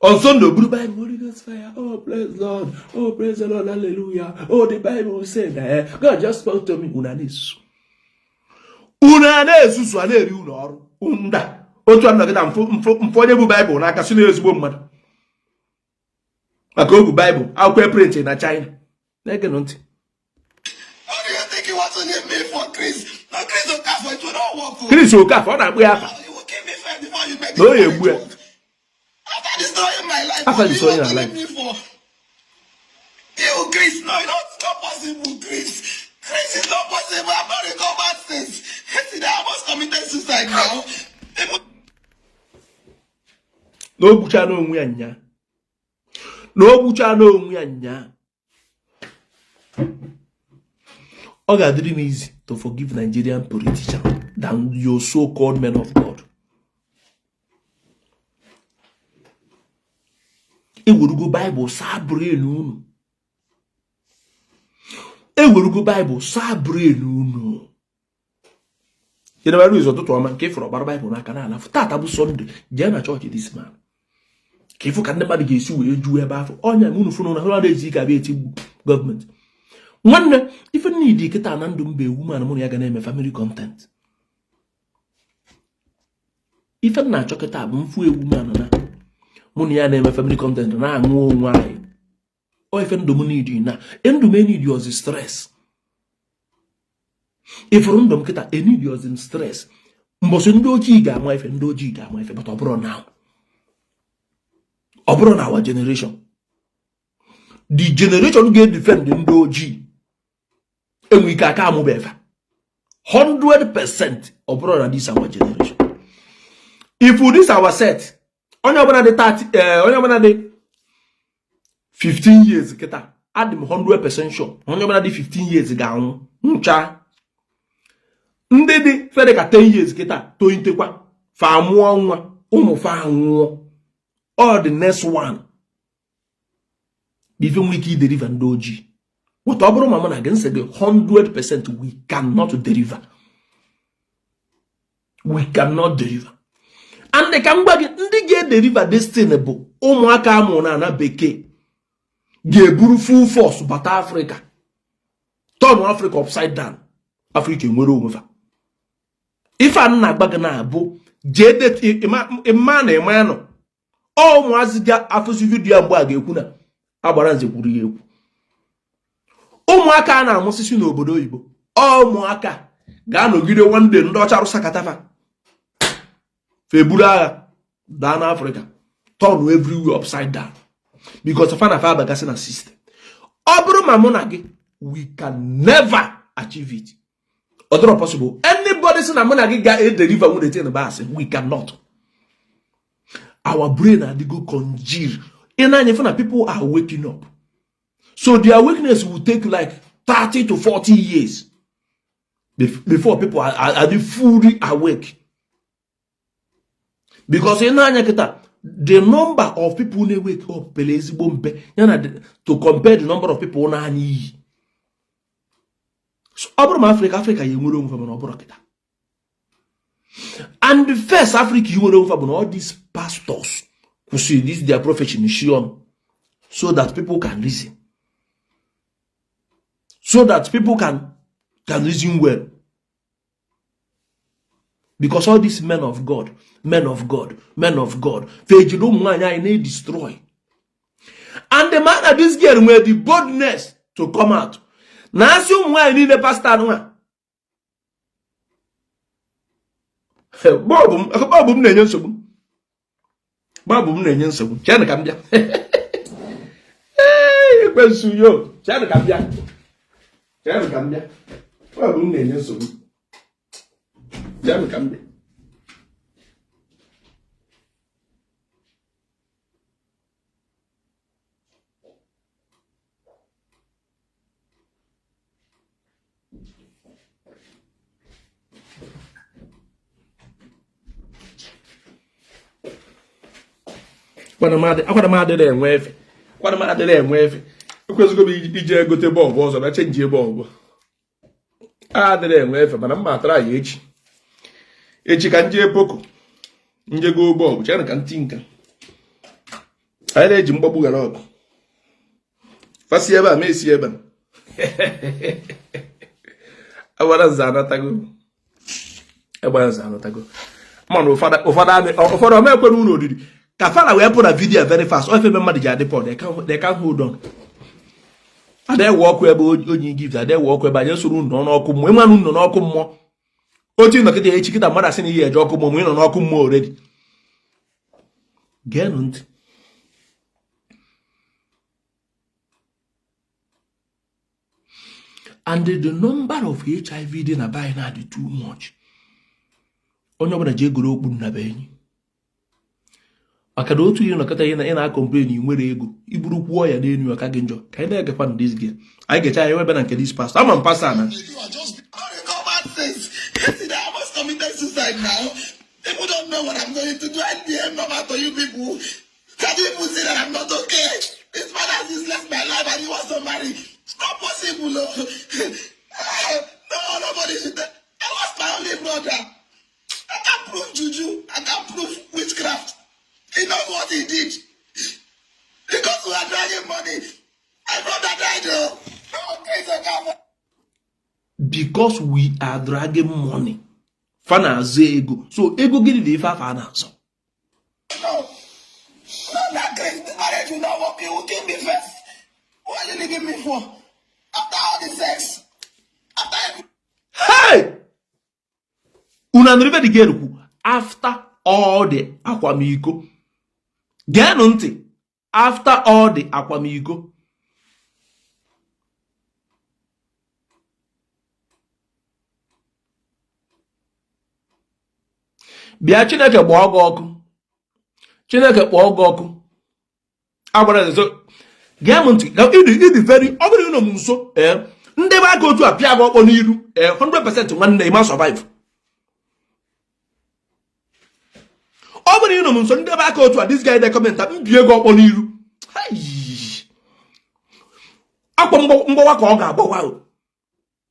On Sunday, buru Bible, Holy Ghost fire. Oh, praise Lord. Oh, praise the Lord. Hallelujah. Oh, the Bible said that God just spoke to me. Unu na-esusu. Unu na-esusu, a na-eri unu ọrụ. Nda. Otu a nọgide mfụ onye bụ Bible n'aka si na ezigbo mmadụ. Maka o bu Bible, akwụkwọ print na China. Na-egenụ ntị. How do you think you want to leave me for, Chris? No, Chris Okafor, it will not work. Oh. Chris Okafor, ọ na-akpụ ya afa. You will kill me first before you make Na o this ya egbu ya. marriage work. After destroying my life, After what do you destroying want to her leave me for? You, Chris, no, it's not possible, Chris. Chris, it's not possible. I'm not recovered since. Yesterday, I almost committed suicide now. People Na o gbuchaa n'onwe ya nya. Na o gbuchaa n'onwe ya nya. Ọ ga-adịrị m easy to forgive Nigerian politician than your so-called men of God. Ewerugo Bible saa brain unu. Ewerugo Bible saa brain unu. Jenabara ụzọ ụtụtụ ọma nke ịfụrụ ọgbara Baịbụl n'aka na alafụ. Tata bụ Sunday, jee na chọọchị this man ka ịfụ ka ndị mmadụ ga-esi wee juo ebe afọ ọnya unu fụrụ na ha na-eji ike abịa etigbu gọọmenti. Nwanne, ife niile kịta na ndụ mba ewu mana mụ na ya ga na-eme family content. Ife m na-achọ kịta bụ mfu ewu mana na mụ na ya na-eme family content, na-aṅụ onwe anyị. Ọ ife ndụ m niile na ndụ m enidi ozi stress. Ịfụrụ ndụ m kịta enidi ozi m stress. Mbọsị ndị ojii ga-ama ife, ndị ojii ga-ama ife, but ọ bụrụ na ọ bụrụ na our generation, the generation ga-edefend ndị ojii enwe ike aka amụba efe 100%. Ọ bụrụ na this our generation, if this our set, onye ọbụla dị 30, onye ọbụla dị 15 years kịta, adị m 100% sure onye ọbụla dị 15 years ga-anwụ ncha. Ndị dị fere ka 10 years kịta tolitekwa, fa mụọ nwa, ụmụ fa anwụọ. All the next one bụ ife nwere ike ideliver ndị ojii. But ọ bụrụ ma mụ na gị nsị gị 100%, we cannot deliver, we cannot deliver. And ka m gwa gị, ndị ga-edeliver destiny bụ ụmụaka amụrụ na ana bekee ga-eburu full force bata Afrịka. Turn Africa upside down. Africa enwere onwe fa. Ife a na-agba gị na-abụ jee ịma na ịma ya nọ ọ ụmụazị ga-afụzi vidiyo mgbe a ga-ekwu na agbara nze kwuru ya ekwu. Ụmụaka a na-amụsisi n'obodo oyibo, ụmụaka ga-anọgide one day ndị ọcha rụsakata fa fa eburu agha daa n'Africa, turn everywhere upside down, because fa na fa abagasị na system. Ọ bụrụ ma mụ na gị, we can never achieve it. Ọ dịrọ possible. Anybody sị na mụ na gị ga-edeliver nwere tin bụ asị. We cannot. Our brain adịgo congeal. Ị na-anya fụ na people are waking up, so their awakeness will take like 30 to 40 years before people are fully awake, because ị na-anya kịta, the number of people na-wake up pere ezigbo mpe ya na to compare the number of people na-anya iyi. So ọ bụrụ ma Africa, Africa ya enwere onwe fa, mana ọ bụrụ kịta. And the first Africa inwere onwe fa bụ na all these pastors kwụsịrị this their prophecy shi ọnụ, so that people can reason, so that people can reason well, because all these men of God, men of God, men of God, fa ejiri ụmụ nwaanyị anyị na-edestroy. And the man na this girl nwere the boldness to come out na asị ụmụ nwaanyị niile pastọ anụnwa. Bulb m na-enye nsogbu, bulb m na-enye nsogbu. Chenụ ka m bịa. Ee, ekwensu yo, chenụ ka m bịa, chenụ ka m bịa. Bulb m na-enye nsogbu, chenụ ka m bịa. Akwara m adịrị enwe efe, akwara m adịrị enwe efe. Ekwesịgo m ije gote bulb ọzọ na change bulb. Adịrị enwe efe, mana mma atara ya echi echi ka nje poko nje go bulb. Chere ka ntị nka anyị na-eji mgbagbu ghara ọgụ fasi ebe a ma esi ebe a. Agbara nze anatago, agbara nze anatago. Mana ụfọdụ ọma ekwere unu oriri ka fara wee pụ na vidiyo very fast. Ofe ebe mmadụ ji adị pọ, they can hold on. Ada ewe ọkụ ebe onye gift, ada ewe ọkụ ebe anyị soro unu n'ọkụ mmụọ. Ịmanụ nọ n'ọkụ mmụọ otu ịnọkịta echi kịta, mmadụ asị na ihe eje ọkụ mmụọ, ma ị nọ n'ọkụ mmụọ already. Geenụ ntị. And the number of HIV dị na be anyị na-adị too much. Onye ọbụla ji egoro okpu nna be enyi, maka na otu ihe nọkọta ihe ị na-acomplain ị nwere ego iburu kwuo ya n'elu aka gị njọ. Ka anyị na-egekwa na this girl, anyị ga-echa ya ebe na nke this pastor. Ama m pastor na You are just I recovered since. Yesterday, I almost committed suicide now. People don't know what I'm going to do. I DM number to you people. Can you people say that I'm not okay? This man has useless my life and he wants to marry. It's not possible. No, no, nobody should. I lost my only brother. I can't prove juju. I can't prove witchcraft. He knows what he did. Because we are dragging money. My brother died. Oh. No, okay, so come. Because we are dragging money, fa na-azọ ego. So ego gịnị dị ife afọ a na-azọ? No. No, that case, this marriage will not work. You will kill me first. What are you leaving me for? After all the sex. After every Hey! Unu anụrụ ife the girl kwu? After all the akwamiko. Geenụ ntị. After all the akwamiko. Bịa, Chineke gbaa gị ọkụ, Chineke kpọọ gị ọkụ. Agbara nzo, gee m ntị. Ịdị very, ọ bụrụ ịnọ m nso, ee, ndị be aka otu a pịa gị ọkpọ n'iru, ee, 100%, nwanne, ịma survive. Ọ bụrụ ịnọ m nso, ndị be aka otu a, this guy dey comment, m bie gị ọkpọ n'iru. Akwa mgbawa ka ọ ga-agbawa.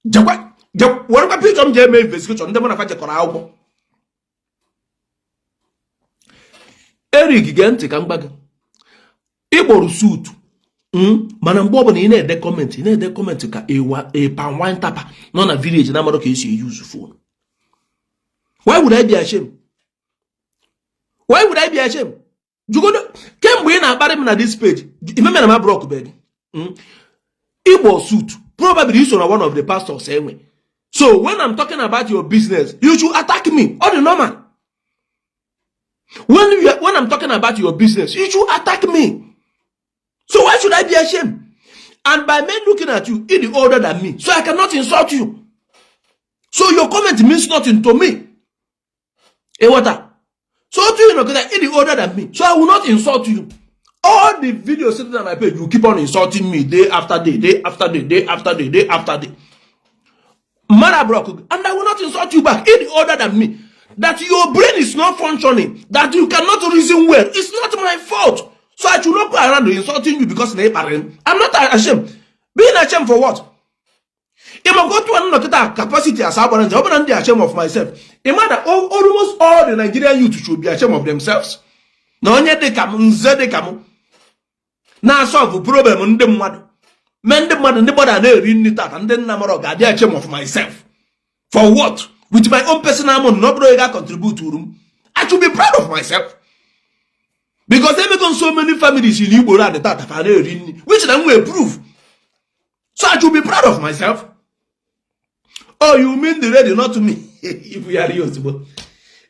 Jekwa werekwa picture m ji eme investigation. Ndị mụ na fa jekọrọ akwụkwọ. Eric, gee ntị ka m gba gị. Ịkpọrọ suit Mana mgbe ọbụla ị na-ede comment, ị na-ede comment ka a palm wine tapper nọ na village na-amarọ ka esi use phone. Why would I be ashamed? Why would I be ashamed? Jugodo kemgbe ị na-akparị m na this page, imeme na ma block be gị. Igbo suit probably you so na one of the pastors enwe. So when I'm talking about your business, you should attack me. Ọ dị normal. When I'm talking about your business, you should attack me. So why should I be ashamed? And by men looking at you, you the older than me, so I cannot insult you. So your comment means nothing to me. Ịghọta? So otu you know, you the older than me, so I will not insult you. All the videos sitting on my page, you keep on insulting me day after day, day after day, day after day, day after day. Mara block, and I will not insult you back. You the older than me. That your brain is not functioning, that you cannot reason well, it's not my fault. So I should not go around insulting you because I'm not ashamed. Being ashamed for what? If I go to another capacity as I am ashamed of myself. Imagine almost all the Nigerian youth should be ashamed of themselves. Na onye dị ka m, nze dị ka m, na-solve problem ndị mmadụ, mee ndị mmadụ, ndị mmadụ a na-eri nri tata, ndị nna mara ga-adị ashamed of myself for what? With my own personal money, na ọ bụrụ ga contribute uru m, I should be proud of myself because emego so many families in Igbo land tata fa na-eri nri, which na m nwee proof. So I should be proud of myself. Oh, you mean the lady, not me. Ibugharị ozugbo,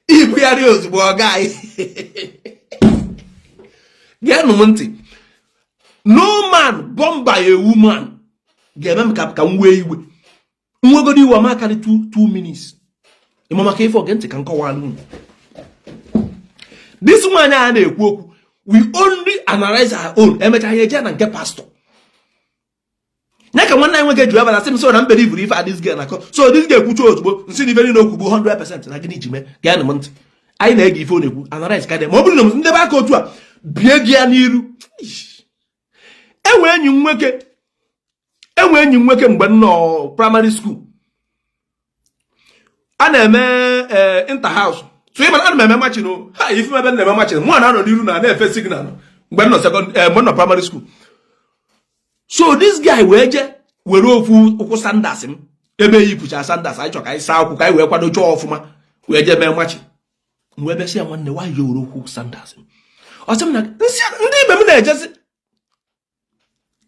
ibugharị ozugbo, ọ gaghị. Geenụ m ntị. No man born by a woman ga-eme m ka m wee iwe. Nwegoro iwe ọma karị 2 minutes. Ịma maka ife oge ntị ka m kọwara unu. This nwaanyị a na-ekwu okwu, we only analyze our own. Emecha ya eje na nke pastor ya ka nwanne anyị nwoke ji abana sị m so na mbere iburu ife a this girl na-akọ. So this girl ekwucha ozugbo, nsị na ife niile okwu bụ 100% na gịnị ji mee. Geenụ m ntị, anyị na-ege ife ọ na-ekwu, analyze ka dị. Ma ọ bụrụ na m ndebe aka otu a bie gị ya n'iru. Enwe enyi m nwoke mgbe m nọ primary school, a na-eme inter house. So ị ana m eme marching ha, ife ebe m na-eme marching, mụ na-anọ n'iru na na-efe signal mgbe m nọ second, mgbe m nọ primary school. So this guy wee je were ofu ụkwụ sandals m ebe eyipụcha sandals anyị chọ ka anyị saa ụkwụ ka anyị wee kwado chọọ ọfụma wee jee mee marching. M wee bịasị ya, "Nwanne, nwaanyị were ụkwụ sandals m?" Ọ sị m na nsị ndị ibe m na-ejezi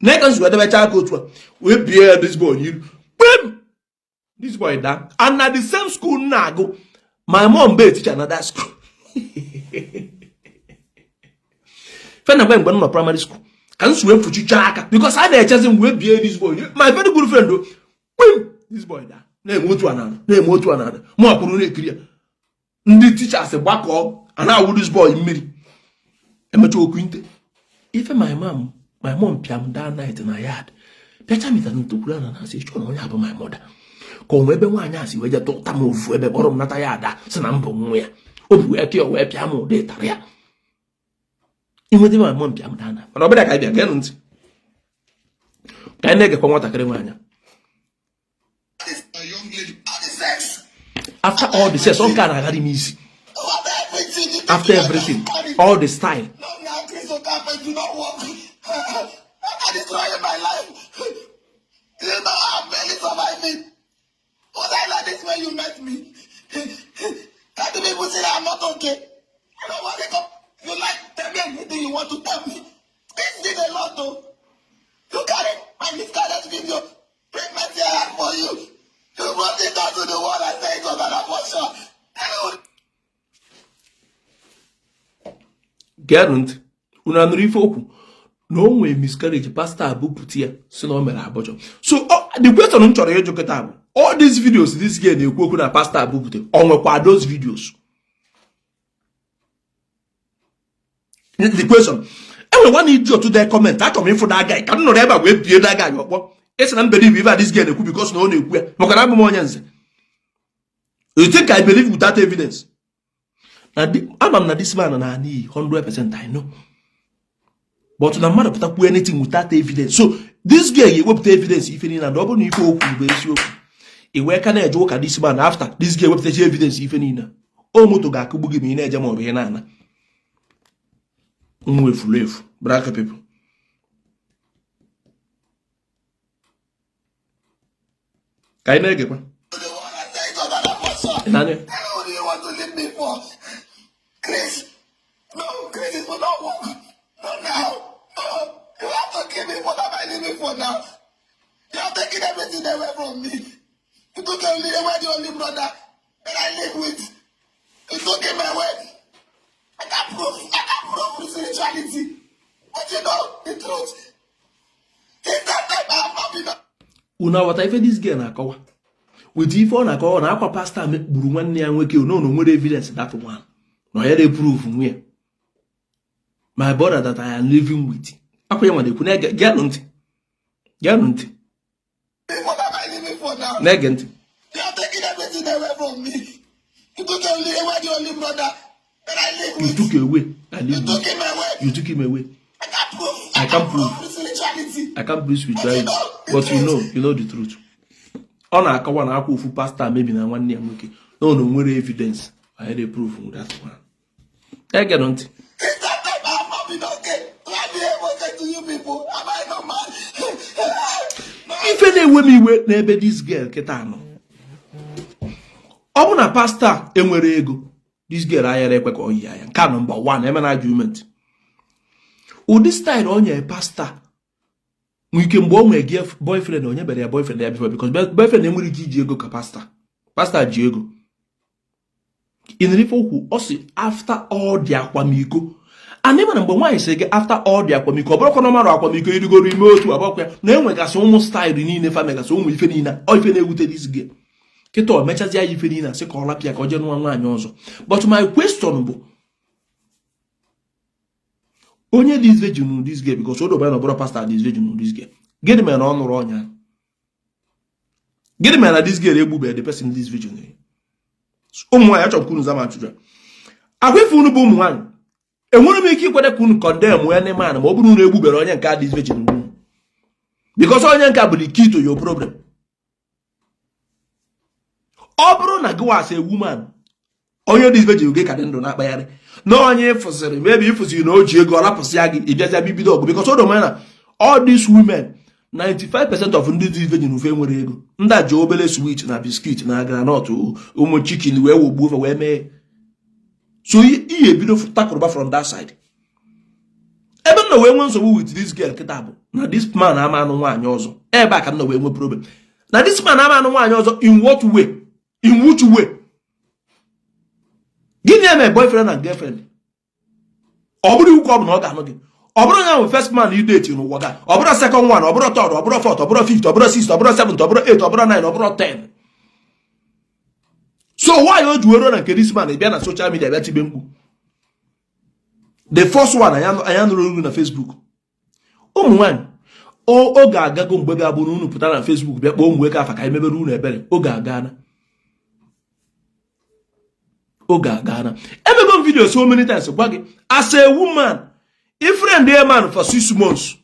na ka nsi wee debecha aka otu a wee bie ya this boy n'iru kpem. This boy daa. And na the same school m na-agụ, my mom be teacher na that school. Fena mgbe m nọ primary school ka m si wee fụchicha aka because a na-echezi m wee bie this boy, my very good friend o, kpim. This boy daa, na-eme otu anana, na-eme otu anana. Mụ akwụrụ na-ekiri ya. Ndị teachers gbakọọ, a na-awụ this boy mmiri. Emecha okwu nte ife my mom pịa m that night na yard, pịacha m ịtara ntụkwuru ana na asị chọrọ onye abụ my mother ka ọ nwee ebe nwaanyị a si wee je tụta m ofu ebe kpọrọ m nata ya ada sị na mbụ nwa ya obi wee tịọ wee pịa m ụdị ịtara ya inweta. My mom pịa m that night. Mana ọ bịara ka anyị bịa geenụ ntị ka anyị na-egekwa nwatakịrị nwaanyị. A young lady. All the sex. After all the sex, ọ nke a na-agharị m isi. After everything. You think After you are everything, married. all the style. No, now Chris Okafor do not work. I destroying my life. You know I'm barely surviving. Was I like this when you met me? Tell the people say I'm not okay. I don't want to come. You like tell me anything you want to tell me. This did a lot though. You carry my miscarriage video, pregnancy I had for you. You brought it out to the world and said it was an abortion. Tell me. Geenụ ntị, unu anụrụ ife okwu na o nwee miscarriage, pastor abụpụta ya si na o mere abortion. So the question m chọrọ ịjụ kịta bụ, all these videos this girl na-ekwu okwu na pastor abụpụta, ọ nwekwa those videos? The question, enwere one idiot dee comment, achọrọ m ịfụ that guy ka m nọrọ ebe a wee bie that guy ọkpọ. Ịsị na m believe ife a this girl na-ekwu because na ọ na-ekwu ya maka na abụ m onye nze. You think I believe without evidence? Na ama m na this man na iyi 100%, I know, but na mmadụ pụta kwuo anything without evidence. So this girl ga-ewepụta evidence ife niile, na ọ bụrụ na ife okwu bụ eziokwu, i wee ka na-eje ụka this man after this girl ewepụtachi evidence ife niile, o moto ga-akụgbu gị ma ị na-eje ma ọ bụ ị na-ana nwa efuru efu. Black people. Ka anyị na-egekwa. The one I say it was another person. Ị na-anụ ya? Who do you want to leave me for? Chris. No, Chris, it will not work. Not now. No. You have to kill me. What am I living for now? You have taken everything away from me. You took away the only brother that I live with. You took him away. I can't prove spirituality. But you know the truth. Since that time, I have not been Unu aghọta ife this girl na-akọwa? With ife ọ na-akọwa na akwa pastor gburu nwanne ya nwoke, no, no nwere evidence, that one na ya na-eprove nwunye my brother that I am living with. Akwa ya nwa na-ekwu. Na-ege, geenụ ntị, geenụ ntị. What am I living for now? Na-ege ntị. You have taken everything away from me. You took away the only brother that I live You with. took away I You live took with. him away. You took him away. I can't prove. I can't prove. Spirituality. I can't prove spirituality, but you know the truth. Ọ na-akọwa na akwa ofu pastor mebi na nwanne ya nwoke na ọ na nwere evidence anyị na-eprove that one. Egenụ ntị. Since that time, I have not been okay. Do I behave okay to you people? Am I not mad? No. Ife na-ewe m iwe n'ebe this girl kịta nọ, ọ bụ na pastor enwere ego, this girl ayara ekwe ka ọ yi ya. Nke a number one eme na argument ụdị style ọ nyere pastor nwee ike mgbe o nwee boyfriend, onye bere ya boyfriend ya before, because boyfriend enwere ike iji ego ka pastor. Pastor ji ego ịnụrụ ife okwu. Ọ sị after all the akwamiko, and ịmana mgbe nwaanyị sị gị after all the akwamiko, ọ bụrụkwa na ọmarụ akwamiko irigoro ime otu abụọkwa ya na enwegasị ụmụ style niile, fa megasị ụmụ ife niile. Ọ ife na-ewute this girl kịta, o mechazi ya ife niile, asị ka ọ lapịa ka ọ jee nụọ nwaanyị ọzọ. But my question bụ, onye this virgin, this girl, because o dobara na ọbụrụ pastor this virgin, this girl, gịnị mere na ọ nụrụ ọnya? Gịnị mere na this girl egbubeghị the person this virgin? Ụmụ nwaanyị, achọrọ m ka unu za m ajụjụ a. Agwa ife unu bụ ụmụ nwaanyị, enwere m ike ikwede ka unu condemn ya n'ime ana ma ọ bụrụ unu egbubere onye nke this virgin unu, because onye nke bụ the key to your problem. Ọ bụrụ na gị was a woman, onye this virgin gị ka dị ndụ na-akpagharị na onye ịfụsịrị, maybe ịfụsịrị na o ji ego, ọ rapụsịa gị, ịbịazịa bibido ọgụ, because o doro na all these women, 95% of ndị this virgin ufe nwere ego. Ndị a ji obere sweet na biscuit na groundnut, ụmụ chicken, wee wogbuo ofe wee mee. So ihe ebido takụrụba from that side. Ebe m na wee nwee nsogbu with this girl kịta bụ na this man ama anụ nwaanyị ọzọ. Ebe a ka m na wee nwee problem na this man ama anụ nwaanyị ọzọ. In what way? In which way? Gịnị eme boyfriend and girlfriend? Ọ bụrụ iwu ka ọ bụ na ọ ga-anụ gị. Ọ bụrụ ya bụ first man you date n'ụwa ga, ọ bụrụ second one, ọ bụrụ third, ọ bụrụ fourth, ọ bụrụ fifth, ọ bụrụ sixth, ọ bụrụ seventh, ọ bụrụ eight, ọ bụrụ nine, ọ bụrụ 10. So why o ji were na nke this man bịa na social media bịa tibe mkpu? The first one anya nụrụ olu na Facebook. Ụmụ nwaanyị, oge agago mgbe ga-abụ na unu pụta na Facebook bịa kpọọ ụmụ nwoke afa ka anyị mebere unu ebere. Oge agana, oge agana. Emego m video so many times gwa gị, as a woman, if friend a man for 6 months,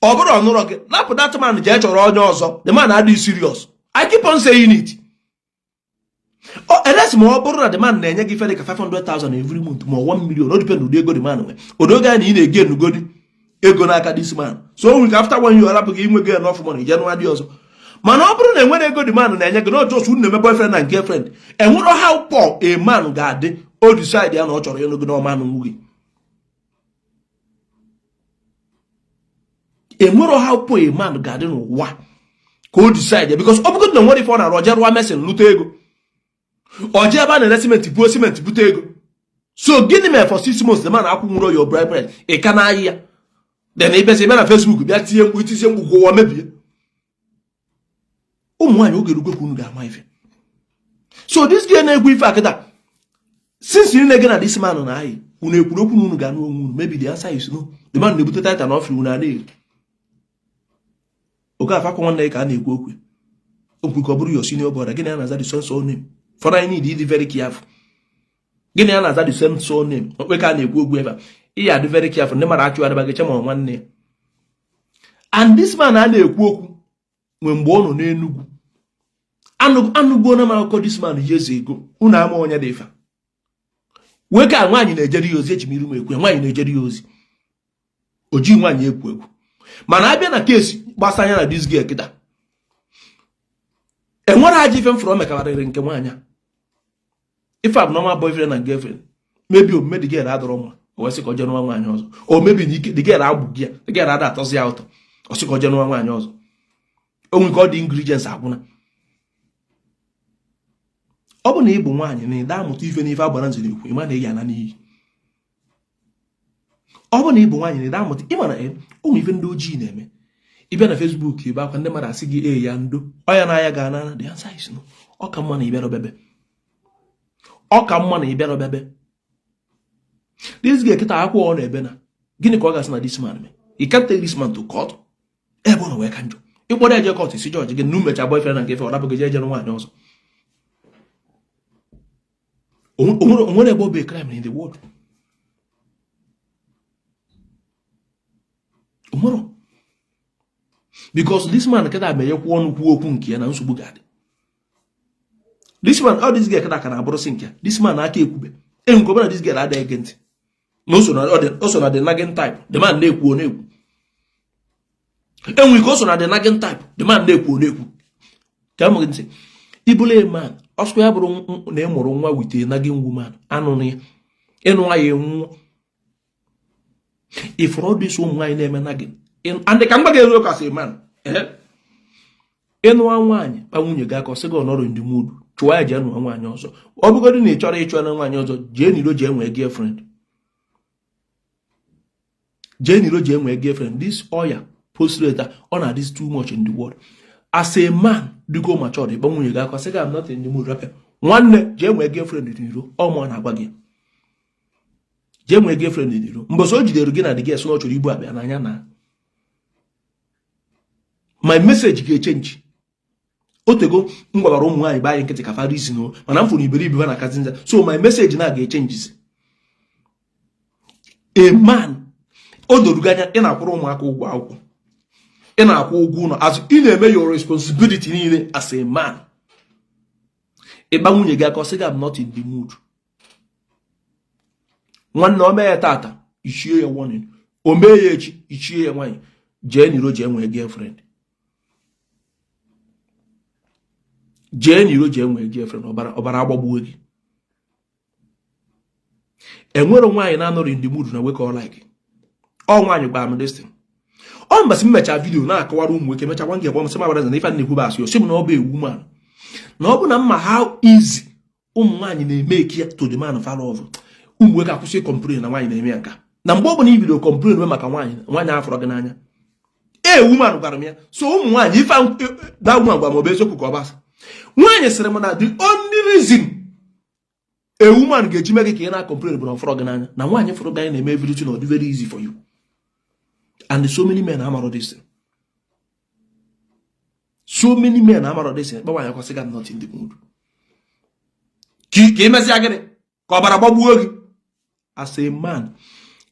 ọ bụrụ ọ nụrọ gị, napụ that man, jee chọrọ onye ọzọ. The man adịghị serious. I keep on saying it. Unless ma ọ bụrụ na the man na-enye gị ife dị ka 500,000 every month ma 1 million, o depend ụdị ego the man nwe. Odoge anya na ị na-ege nugodi ego n'aka this man, so o nwere ike after one year arapụ gị, inwe gị enough money jee nụọ dị ọzọ. Mana ọ bụrụ na enwere ego the man na-enye gị, na just unu na-eme boyfriend and girlfriend, enwero how poor a man ga-adị o decide ya na ọ chọrọ ịnụ gị n'ọma anụ gị. Enwero how poor a man ga-adị n'ụwa ka o decide, because ọ bụgodị na nwere ife ọ na-arụ, oje rụọ mason lute ego, oje ebe a na-ere simenti buo simenti bute ego. So gịnị mere for 6 months the man akwụnwụrụ your bride price, ị ka na-ayị ya? Then ịbịazi bịa na Facebook bịa tinye mkpu, itizie mkpu, ụwa mebie. Ụmụ nwaanyị, oge erugwe ka unu ga-ama ife. So this girl na-egwu ife akịta, since niile gị na this man na ayị, unu ekwuru okwu na unu ga-anụ onwe unu? Maybe the answer is no. The man na-ebute title na ọfịa unu a na-eri oke afọ akwa nwanne ya ka a na-ekwu okwu okwu ka ọ bụrụ your senior brother. Gịnị ya na-aza the same surname? For I need ịdị very careful. Gịnị ya na-aza the same surname okpe ka a na-ekwu okwu ebe a? Ị ya adị very careful. Ndị mmadụ achụ adịba gị chema nwanne ya. And this man a na-ekwu okwu nwe mgbe ọ nọ n'Enugwu, anụgbuo na m akụkọ this man years ago. Unu ama onye dị ife nwoke a. Nwaanyị na-ejere ya ozi, eji m iru m ekwu ya, nwaanyị na-ejere ya ozi, o ji nwaanyị ekwu ekwu. Mana abịa na case gbasanya na this girl kịta, Enwere aja ife m fụrụ o mekabarịrị nke nwaanyị a. Ife abnormal boyfriend and girlfriend, maybe omume the girl adọrọ mma, o wee sị ka o jee nụwa nwaanyị ọzọ. O mebi na ike the girl agbụ ya, the girl ada atọzi ya ụtọ, ọ sị ka o jee nụwa nwaanyị ọzọ. O nwere ka ọ dị, ingredients agwụna. Ọ bụ na ị bụ nwaanyị na ịda amụta ife n'ife agbara nze na-ekwu, ịma na ị ga-ana n'iyi. Ọ bụ na ị bụ nwaanyị na ịda amụta, ịma na ụmụ ife ndị ojii na-eme, ị bịa na Facebook ebe akwa ndị mmadụ asị gị ee ya ndo ọya na aya ga-ana. The answer is no. Ọ ka mma na ị bịara ọbịabe, ọ ka mma na ị bịara ọbịabe. This girl kịta akwa ọ na-ebe na gịnị ka ọ ga-asị na this man mee? You can't take this man to court. Ebe ọ nọ wee ka njọ, ịkpọrọ ya jee court, si jọji gị na umecha boyfriend na nke ife ọ rapụ gị jee jere nwaanyị ọzọ. Onwere ebe ọ bụ a crime in the world? Onwere, because this man kịta menyekwa ọnụ kwuo okwu nke ya na nsogbu ga-adị. This man, all this girl kịta ka na-abụrụsị nke ya. This man aka ekwube enwe ọbụla, this girl adịghị ege ntị na o so na the nagging type. The man na-ekwu, ọ na-ekwu. Enwe ike o so na the nagging type. The man na-ekwu, ọ na-ekwu. Ka m gị ntị, ibụla a man, ọsọ ya bụrụ na ị mụrụ nwa with a nagging woman, anụnụ ya ịnụ ya enwụọ. Ifuru ọdụ ụmụ nwaanyị na-eme nagging, and ka m gwa gị eziokwu, as a man, ịnụwa nwaanyị kpa nwunye gị aka, ọ sị gị ọ nọrọ in the mood, chụwa ya, jee nụọ nwaanyị ọzọ. Ọ bụgodị na ị chọrọ ịchụ na nwaanyị ọzọ, jee n'iro jee nwee girlfriend, jee n'iro jee nwee girlfriend. This oya prostrate ọ na-adị too much in the world. As a man dịgo matured, ịkpọ nwunye gị aka, sị gị, "I'm not in the mood," rapịa nwanne, jee nwee girlfriend n'iro. Ọ mụọ na-agwa gị, jee nwee girlfriend n'iro. Mbọsị o jidere gị na the girl sị na ọ chọrọ ibu abịa n'anya na my message ga-echange. Otego m gwara ụmụ nwaanyị be anyị nkịtị ka fa reason o, mana m fụrụ iberibe ha na kazi nza, so my message na ga-echange. A man o doro gị anya, ị na-akwụrụ ụmụaka ụgwọ akwụkwọ, ị na-akwụ ụgwọ ụlọ, azụ ị na-eme your responsibility niile as a man, ịgba nwunye gị aka, ọ sị gị, "I'm not in the mood." Nwanne, o mee ya tata, ichie ya warning. O mee ya echi, ichie ya nwaanyị, jee n'iro jee nwee girlfriend, jee n'iro jee nwee girlfriend. Ọbara ọbara agbagbuo gị. Enwere nwaanyị na-anọrọ in the mood na nwoke ọ like. Ọ nwaanyị gwara m this thing. Ọ mbasị m mechaa video na-akọwara ụmụ nwoke, mechakwa nke m sị m agbara na ife a na-ekwu bụ asị. O sị m na ọ bụ ewu man na ọ bụ na mma how easy ụmụ nwaanyị na-eme eki ya to the man of love. Ụmụ nwoke akwụsị complain na nwaanyị na-eme ya nka na mgbe ọ bụla i bido complain maka nwaanyị, nwaanyị afọrọ gị n'anya. Ee, woman gwara m ya. So ụmụ nwaanyị, ife that woman gwara m, ọ bụ eziokwu ka ọ gbasa. Nwaanyị sịrị m na the only reason a woman ga-eji mee gị ka ị na-complain bụ na ọ fọrọ gị n'anya, na nwaanyị fọrọ gị anya na-eme everything ọ dị very easy for you. And so many men amarọ this thing. So many men amarọ this thing. Nwaanyị akwasị gị, "I'm not in the mood," ka ị mesịa gịnị? Ka ọbara gbagbuo gị. As a man,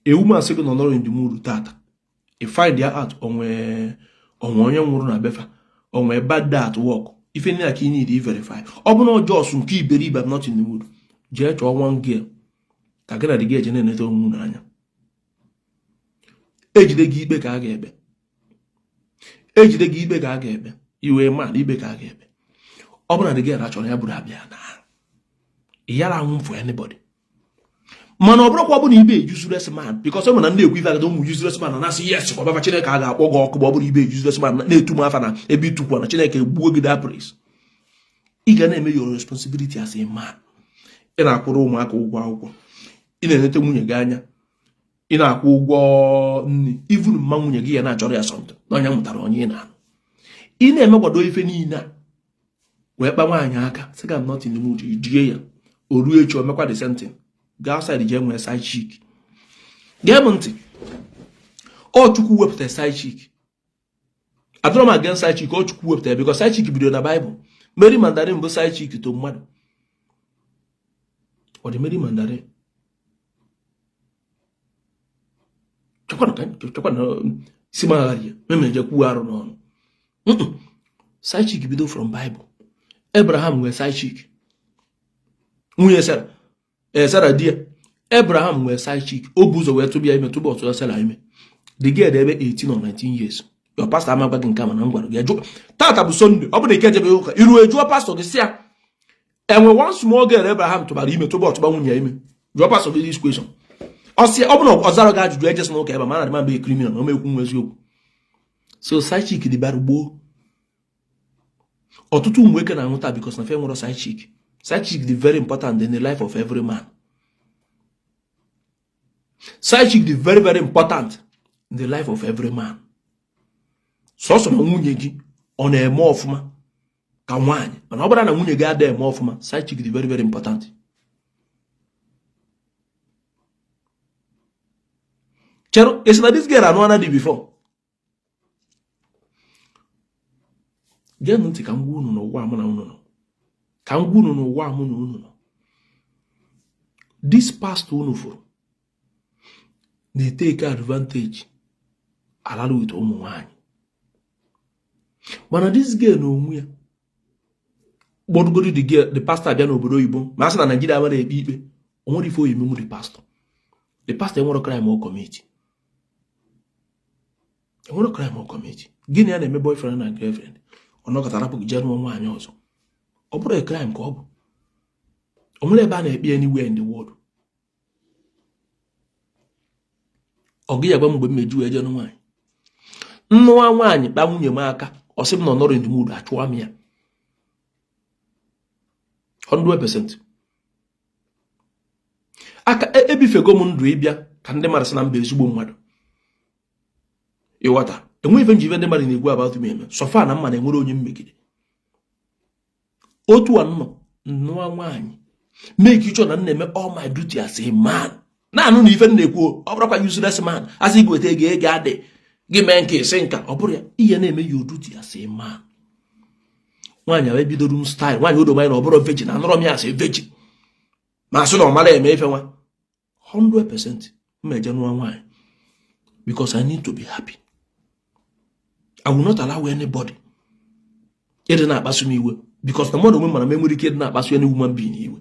a woman sị gị nọ nọrọ in the mood tata, ị find ya out onwe onwe onye nwụrụ na befa, onwe bad day at work, ife ndị a ka ị need i verify. Ọ bụ na ọjọọ nke iberibe, "I'm not in the mood," jee chọọ one girl ka gị na the girl eje na-eneta onwe unu anya. Ejide gị, ikpe ka a ga-ekpe. Ejide gị, ikpe ka a ga-ekpe. Iwe man, ikpe ka a ga-ekpe. Ọ bụrụ na the girl achọrọ ya bụrụ abịa na ị yara anwụ for anybody. Mana ọ bụrụkwa ọ bụ na ibe useless man, because ọ bụ na ndị ekwu ife agada ụmụ useless man na-asị yes ka ọbaba Chineke a ga-akpọ gị ọkụ. Ma ọ bụrụ ibe useless man na-etu m afa na ebe itukwa na Chineke gbuo gị that praise, ị ga na-eme your responsibility as a man. Ị na-akwụrụ ụmụaka ụgwọ akwụkwọ, ị na-enete nwunye gị anya, ị na-akwụ ụgwọ nri, even mma nwunye gị ya na-achọrọ ya something na onye mụtara onye ị na-anụ. Ị na-emekwado ife niile a wee kpa nwaanyị aka, sị ga, "I'm not in the mood," die ya. O ruo echi, o mekwa the same thing. Gaa outside jee nwee side chick. Gee m ntị, ọ Chukwu wepụtara side chick. Adọrọ m against side chick. Ọ Chukwu wepụtara, because side chick bidoro na Bible. Mary Magdalene bụ side chick to mmadụ. Ọ dị Mary Magdalene chekwa na si maghara ya meme je kwuo arụ n'ọnụ. Side chick bido from Bible. Abraham nwee side chick, nwunye Sarah, ee, Sarah di ya. Abraham nwee side chick. O bu ụzọ wee tụba ya ime, tụba ọtụ Sarah ime. The girl ebe 18 or 19 years. Your pastor ama gwa gị nke a, mana m gwara gị jụọ. Tata bụ Sunday, ọ bụrụ na ike ejebe ụka iru ejụọ pastor gị sị ya enwe one small girl Abraham tụbara ime tụba ọtụba nwunye ya ime. Jụọ pastor gị this question. Ọ sị ọ bụrụ na ọ zara gị ajụjụ, ejesi n'ụka ebe mana adịma mbe criminal na omekwu nwa eziokwu. So side chick dị bara gboo. Ọtụtụ ụmụ nwoke na-anwụ taa because na fe nwere side chick. Side chick dị very important in the life of every man. Side chick dị very very important in the life of every man. Sọsọ na nwunye gị ọ na-eme ọfụma ka nwaanyị, mana ọ bụrụ na nwunye gị adịghị eme ọfụma, side chick dị very very important. Chere, esi na this girl anụana di before? Geenụ ntị ka m gwa unu n'ụwa mụ na unu nọ, ka m gwa unu n'ụwa mụ na unu nọ. This pastor unu fụrụ na-etake advantage alala with ụmụ nwaanyị, mana this girl na onwe ya kpọrọgoro the girl, the pastor abịa n'obodo oyibo, ma a sị na Naijiria mara ekpe ikpe, o nwere ife oyimenwu the pastor. The pastor enwere crime o commit, enwere crime o commit. Gịnị ya na-eme boyfriend na girlfriend, ọ nọkọtara rapụ gị jee nụọ nwaanyị ọzọ, ọ bụrụ a crime ka ọ bụ. O nwere ebe a na-ekpe anywhere in the world. Ọ gị ya gwa m mgbe m meju wee jee nụ nwaanyị, nnụwa nwaanyị kpa nwunye m aka, ọ sị m na ọ nọrọ in the mood, achụwa m ya 100%. Aka ebifego m ndụ ịbịa ka ndị mmadụ sị na mba ezigbo mmadụ, ịghọta? Enwe ife nji ife ndị mmadụ na-egwu about me eme sọfa na mma na enwere onye mmegide. Otu a nnọ nnụa nwaanyị, make sure na m na-eme all my duty as a man. Na-anụ na ife m na-ekwu, ọ bụrụkwa useless man asị gị weta ego, ego adị gị mee nke isi nka, ọ bụrụ ya ihe na-eme your duty as a man. Nwaanyị wee bidoro m style nwaanyị odo manya na ọ bụrụ virgin, anụrọ m ya as a virgin, ma asị na ọ mara eme ife nwa 100% m eje nụọ nwaanyị because I need to be happy. I will not allow anybody ịdị na-akpasu m iwe because na mmadụ onwe mara m enwere ike ịdị na-akpasu any woman being iwe.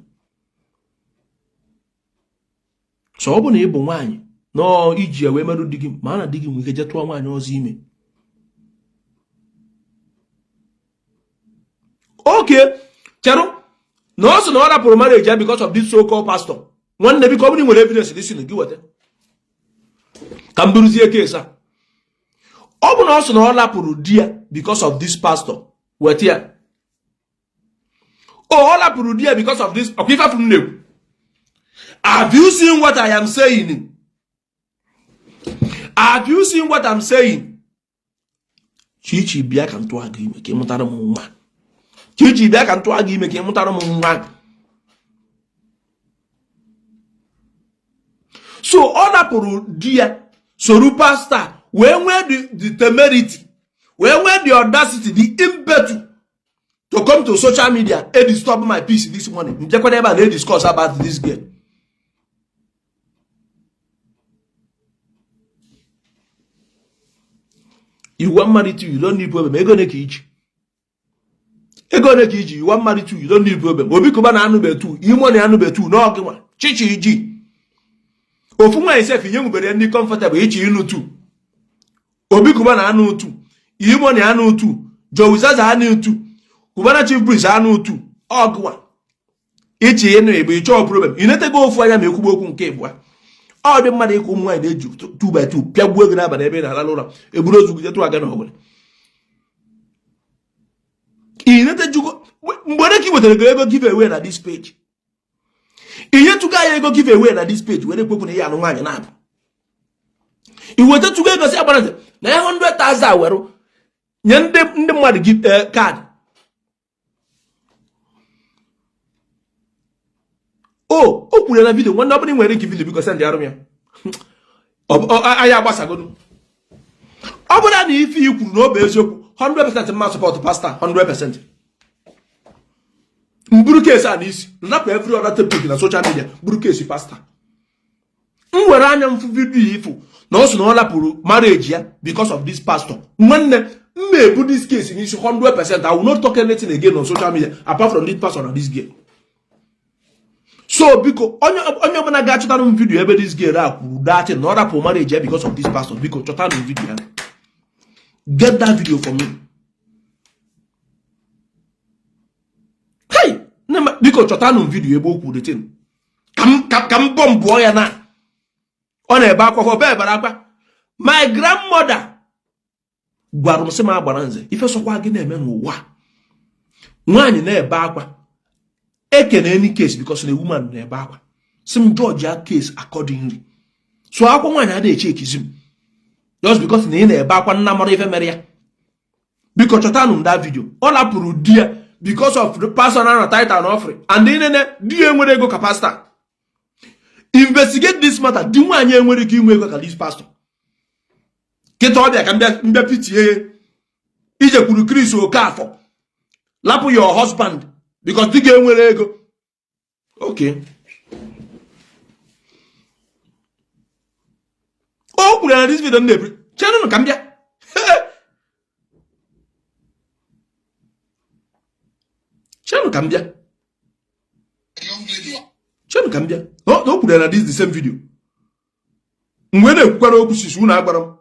So ọ bụ na ị bụ nwaanyị nọọ iji ya wee merụ di gị, ma na di gị nwere ike jee tụọ nwaanyị ọzọ ime. Oke cherụ na ọ sị na ọ rapụrụ marriage ya because of this so called pastor. Nwanne, biko, ọ bụrụ nwere evidence dị si gị weta ka m buruzie case a. Ọ bụ na ọ sị na ọ rapụrụ di ya because of this pastor, weta ya. O ọ rapụrụ di ya because of this, ọkwa ife m na-ekwu. Have you seen what I am saying? Have you seen what I'm saying? Chichi, bịa ka m tụọ gị ime ka ị mụtara m nwa. Chichi, bịa ka m tụọ gị ime ka ị mụtara m nwa. So ọ napụrụ di ya soro pastor wee nwee the temerity, wee nwee the audacity, the impetu to come to social media e disturb my peace this morning. Njekwana ebe a na-discuss about this girl. You want marry to, you don't need problem. Ego ne ka iji, ego ne ka iji. You want marry to, you don't need problem. Obi Kuba na anụ betu imo na anụ betu n'ọgị nwa chichi iji ofu nwaanyị sef ihe nwubere ndị comfortable ichi ịnụ tu. Obi Kuba na anụ utu imo na anụ utu, Jowizaza anụ utu, Cubana Chief Priest anụ utu, ọgụwa ichi ịnụ igbo ịchọọ problem. Ị netego ofu anya ma ekwugbo okwu nke ịbụa. Ọ dị mmadụ ịkụ ụmụ nwaanyị na-eji 2 by 2 pịagbuo ego n'abalị ebe ị na-alala ụra, eburu ozu gị jetụ aga n'ọgwere. Ị netejugo mgbe ole ka ị wetara gị ego give away na this page? Inyetugo anyị ego give away na this page were kwekwu na ihe anụ nwaanyị na-abụ. I wetatụgo ego si agbara nze na ya 100,000 were nye ndị mmadụ gị kaadị. O kwuru na video. Nwanne, ọ bụrụ ị nwere ike video, biko send arụ m ya. Anyị agbasagonu. Ọ bụrụ na ife i kwuru na ọ bụ eziokwu, 100% mma support pastor 100%. M buru case a n'isi, napụ every other topic na social media, buru case pastor. M were anya m fụ video ifu na ọ sị na ọ lapụrụ marriage ya because of this pastor. Nwanne m, ma-ebu this case n'isi 100%. I will not talk anything again on social media apart from this pastor and this girl. So biko, onye ọbụla ga-achọtara m video ebe this girl a kwuru datin na ọ rapụ marriage ya because of this pastor, biko chọtara m video ya. Get that video for me. Hey, biko chọtanụ m video ebe o kwuru the thing ka m bọmbụọ ya na ọ na-ebe akwa ọ bebara akwa. My grandmother gwara m sị m agbara nze ife sọkwa gị na-eme n'ụwa nwaanyị na-ebe akwa ekene any case because na woman na-ebe akwa sị m judge ya case accordingly. So akwa nwaanyị adịghị echekizi m just because na ị na-ebe akwa nna mara ife mere ya. Biko chọtanụ m that video. Ọ lapụrụ di ya because of the pastor na tithe and offering and nene di ya enwere ego ka pastor. Investigate this matter. Di nwaanyị enwere ike inwe ego ka this pastor. Kịta ọbịa ka m bịa pitie ije kwuru Chris Okafọ lapụ your husband because di gị enwere ego. Okay, o kwuru na this video m na-ebiri chenụnụ ka m bịa. Chenụ ka m bịa, chenụ ka m bịa. Na o kwuru na this the same video mgbe na-ekwukwara okwu sisi unu agbara m.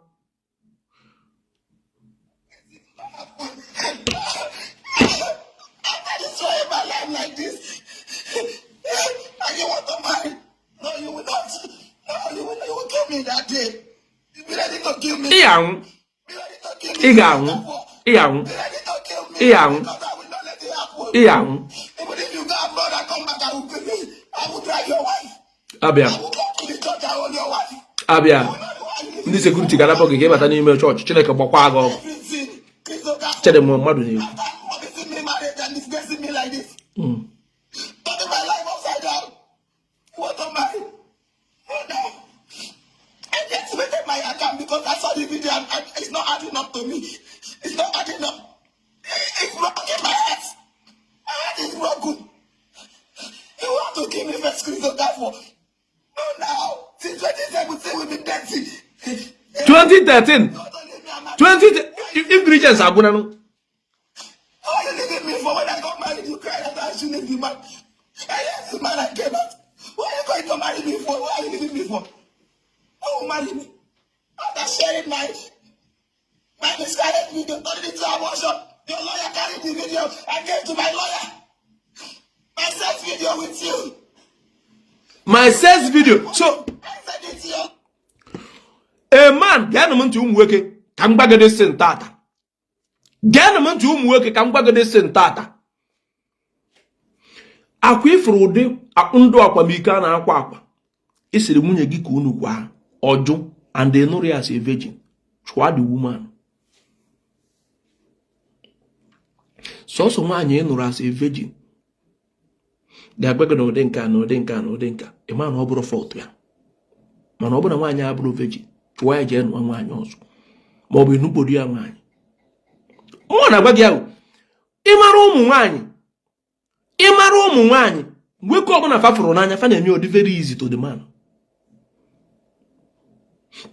Ị ga-anwụ, ị ga-anwụ, ị ga-anwụ, ị ga-anwụ, ị ga-anwụ. Abịa abịa ndị security ga-anapụ gị ka ịbata n'ime chọọchị. Chineke gbakwa gị ọkụ. Chere m mmadụ na-ekwu. Because I saw the video and it's not adding up to me. It's not adding up. It's broken my heart. My heart is broken. You want to kill me first, Chris Okafor? No, now. Since 2017, we've been dating. 2013. 20 ingredients agwụnanụ. Why are you leaving me for? When I got married, you cried that I shouldn't be mad. I yes, the man I came out. Why are you going to marry me for? Why are you leaving me for? Who will marry me? After sharing my miscarriage video, turning it to abortion, your lawyer carried the video and gave to my lawyer. My sex video with you. My sex video. So, I sent it to you. A man, geenụ m ntị ụmụ nwoke ka m gbagode si ntata. Geenụ m ntị ụmụ nwoke ka m gbagode si ntata. Akwa ifuru ụdị ndụ akwamiko a na-akwa akwa. Isiri nwunye gị ka unu kwa ọjụ and they nụrụ ya as a virgin. Chụọ the woman. Sọsọ nwaanyị ị nụrụ as a virgin ga-agwa gị na ụdị nka na ụdị nka na ụdị nka ị ma na ọ bụrụ fault ya. Mana ọ bụrụ na nwaanyị abụrụ virgin, chụọ ya jee nụọ nwaanyị ọzọ ma ọ bụ enukporu ya nwaanyị. Mụ na-agwa gị ahụ, ịmara ụmụ nwaanyị, ịmara ụmụ nwaanyị nwoke ọbụla fafụrụ n'anya fa na-eme ụdị very easy to the man.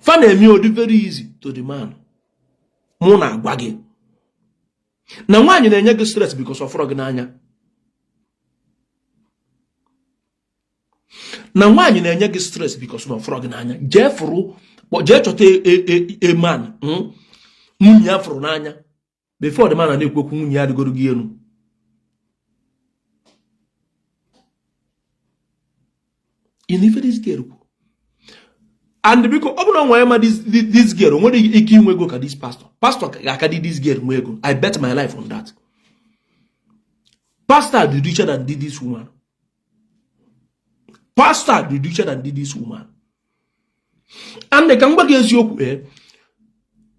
Fa na-eme ụdị very easy to the man. Mụ na-agwa gị na nwaanyị na-enye gị stress because ọ fụrụ gị n'anya. Na nwaanyị na-enye gị stress because na ọ fụrụ gị n'anya. Jee fụrụ, jee chọta a man nwunye ya fụrụ n'anya before the man na-ekwu okwu nwunye ya adịgoro gị elu. In ife this girl kwu. And biko ọ bụrụ na nwa ya ma this girl o nwere ike inwe ego ka this pastor. Pastor ga-aka dị this girl nwe ego. I bet my life on that. Pastor dị richer than this woman. Pastor dị richer than this woman. And ka m gwa gị eziokwu,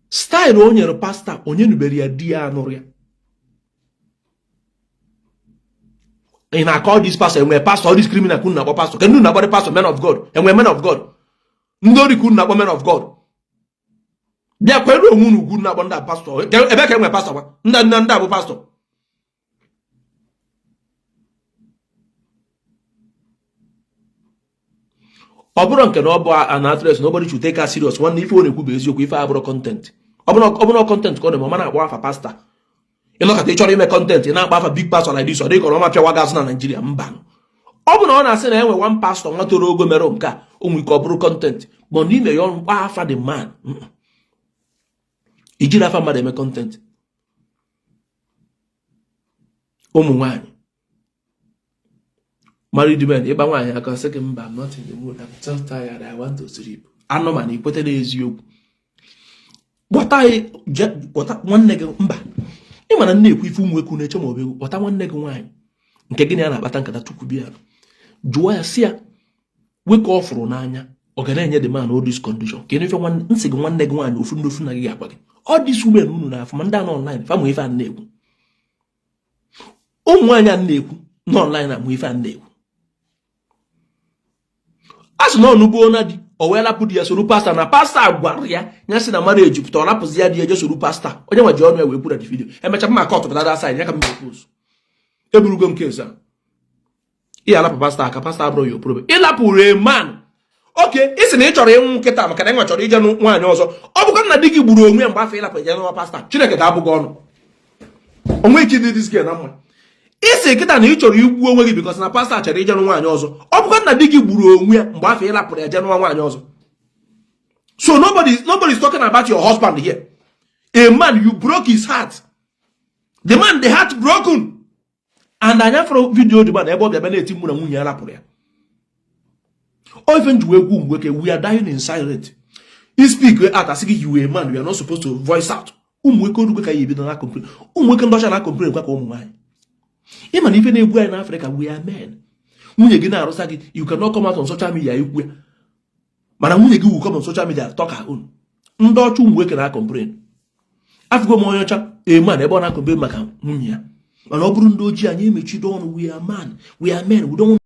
style o nyere pastor onye nubere ya di ya anụrụ ya. Ị na-akọ this pastor enwere pastor all this criminal ka unu na-akpọ pastor. Ka ndị na-akpọ pastor men of God, enwere men of God. Ndị ori ka unu na-akpọ men of God. Bịa kwere onwe unu ugwu na-akpọ ndị pastor. Ebe ka enwere pastor kwa ndị ndị abụ pastor. Ọ bụrụ nke na ọ bụ an actress, nobody should take her serious. Nwanne, ife ọ na-ekwu bụ eziokwu, ife abụrụ content. Ọ bụrụ content ka ọ na-eme, ọ ma na-akpọ afa pastor. Ịnọkọta ị chọrọ ime content, ị na-akpọ afa big pastor like this, ọ dịka ọ ma pịawa gazụ na Nigeria. Mba, ọ bụ na ọ na-asị na enwe one pastor nwa toro ogo mere nke a, o nwere ike ọ bụrụ content, but n'ime ya ọrụ mkpọ afa the man. Ijiri afa mmadụ eme content. Ụmụ nwaanyị married men, ịgba nwaanyị aka, sị gị mba, I'm not in the mood, I'm just tired, I want to sleep. Anụmanụ, ikweta n'eziokwu. Kpọta kpọta nwanne gị. Mba, ị mana na-ekwu ife ụmụ nwoke na-eche ma ọ bụ egwu. Kpọta nwanne gị nwaanyị nke gị na ya na-akpata nkata tupu bịa, jụọ ya, sị ya nwoke ọ fụrụ n'anya, ọ ga na-enye the man all this condition? Ka ife nsị gị, nwanne gị nwaanyị ofu ndị ofu na gị ga-agwa gị. All these women unu na-afụ, ma ndị a nọ online, fa mụ ife a na-ekwu. Ụmụ nwaanyị a na-ekwu nọ online amụ ife a na-ekwu. A sị na ọnụgbuo na di, o wee lapụ di ya soro pastọ, na pastọ gwara ya ya sị na mara ejupụta, ọ lapụzi ya di ya je soro pastọ. Onye nwe ji ọnụ ya wee kwuru na video. Emecha mma aka ọtụpụta da side ya ka m post. Eburugo m case a. Ị alapụ pastọ aka, pastọ abụrụ ya problem. Ịlapụrụ a man, oke ị sị na ị chọrọ ịnwụ nkịta maka na ị nwa chọrọ ije nwaanyị ọzọ. Ọ bụkwa na di gị gburu onwe ya mgbe afọ ịlapụ ije nwa pastọ, Chineke ga-abụ gị ọnụ onwe ike ịdị this girl na mma. Isi kịta na ị chọrọ igbu onwe gị because na pastọ chọrọ ije nwaanyị ọzọ. Ọ bụkwa na di gị gburu onwe ya mgbe afọ ịlapụrụ ya je nwa nwaanyị ọzọ. So nobody is talking about your husband here. A man you broke his heart, the man, the heart broken, and anya fọrọ video dị man ebe ọ bịa bịa na-eti mkpu na nwunye ya rapụrụ ya. O ife nji wee gwu nwoke, we are dying in silent. You speak out, asị gị you a man, you are not supposed to voice out. Ụmụ nwoke orugwe ka ya ebido na complain. Ụmụ nwoke ndị ọcha na complain kwa ka ụmụ nwaanyị. Ịma na ife na-egbu anyị n'Afrịka, we are men. Nwunye gị na-arụsa gị, you cannot come out on social media ikwu ya, mana nwunye gị will come on social media talk her own. Ndị ọcha, ụmụ nwoke na-complain. Afụgo m onye ọcha, a man, ebe ọ na-complain maka nwunye ya, mana ọ bụrụ ndị ojii, anyị emechido ọnụ. We are man, we are men, we don't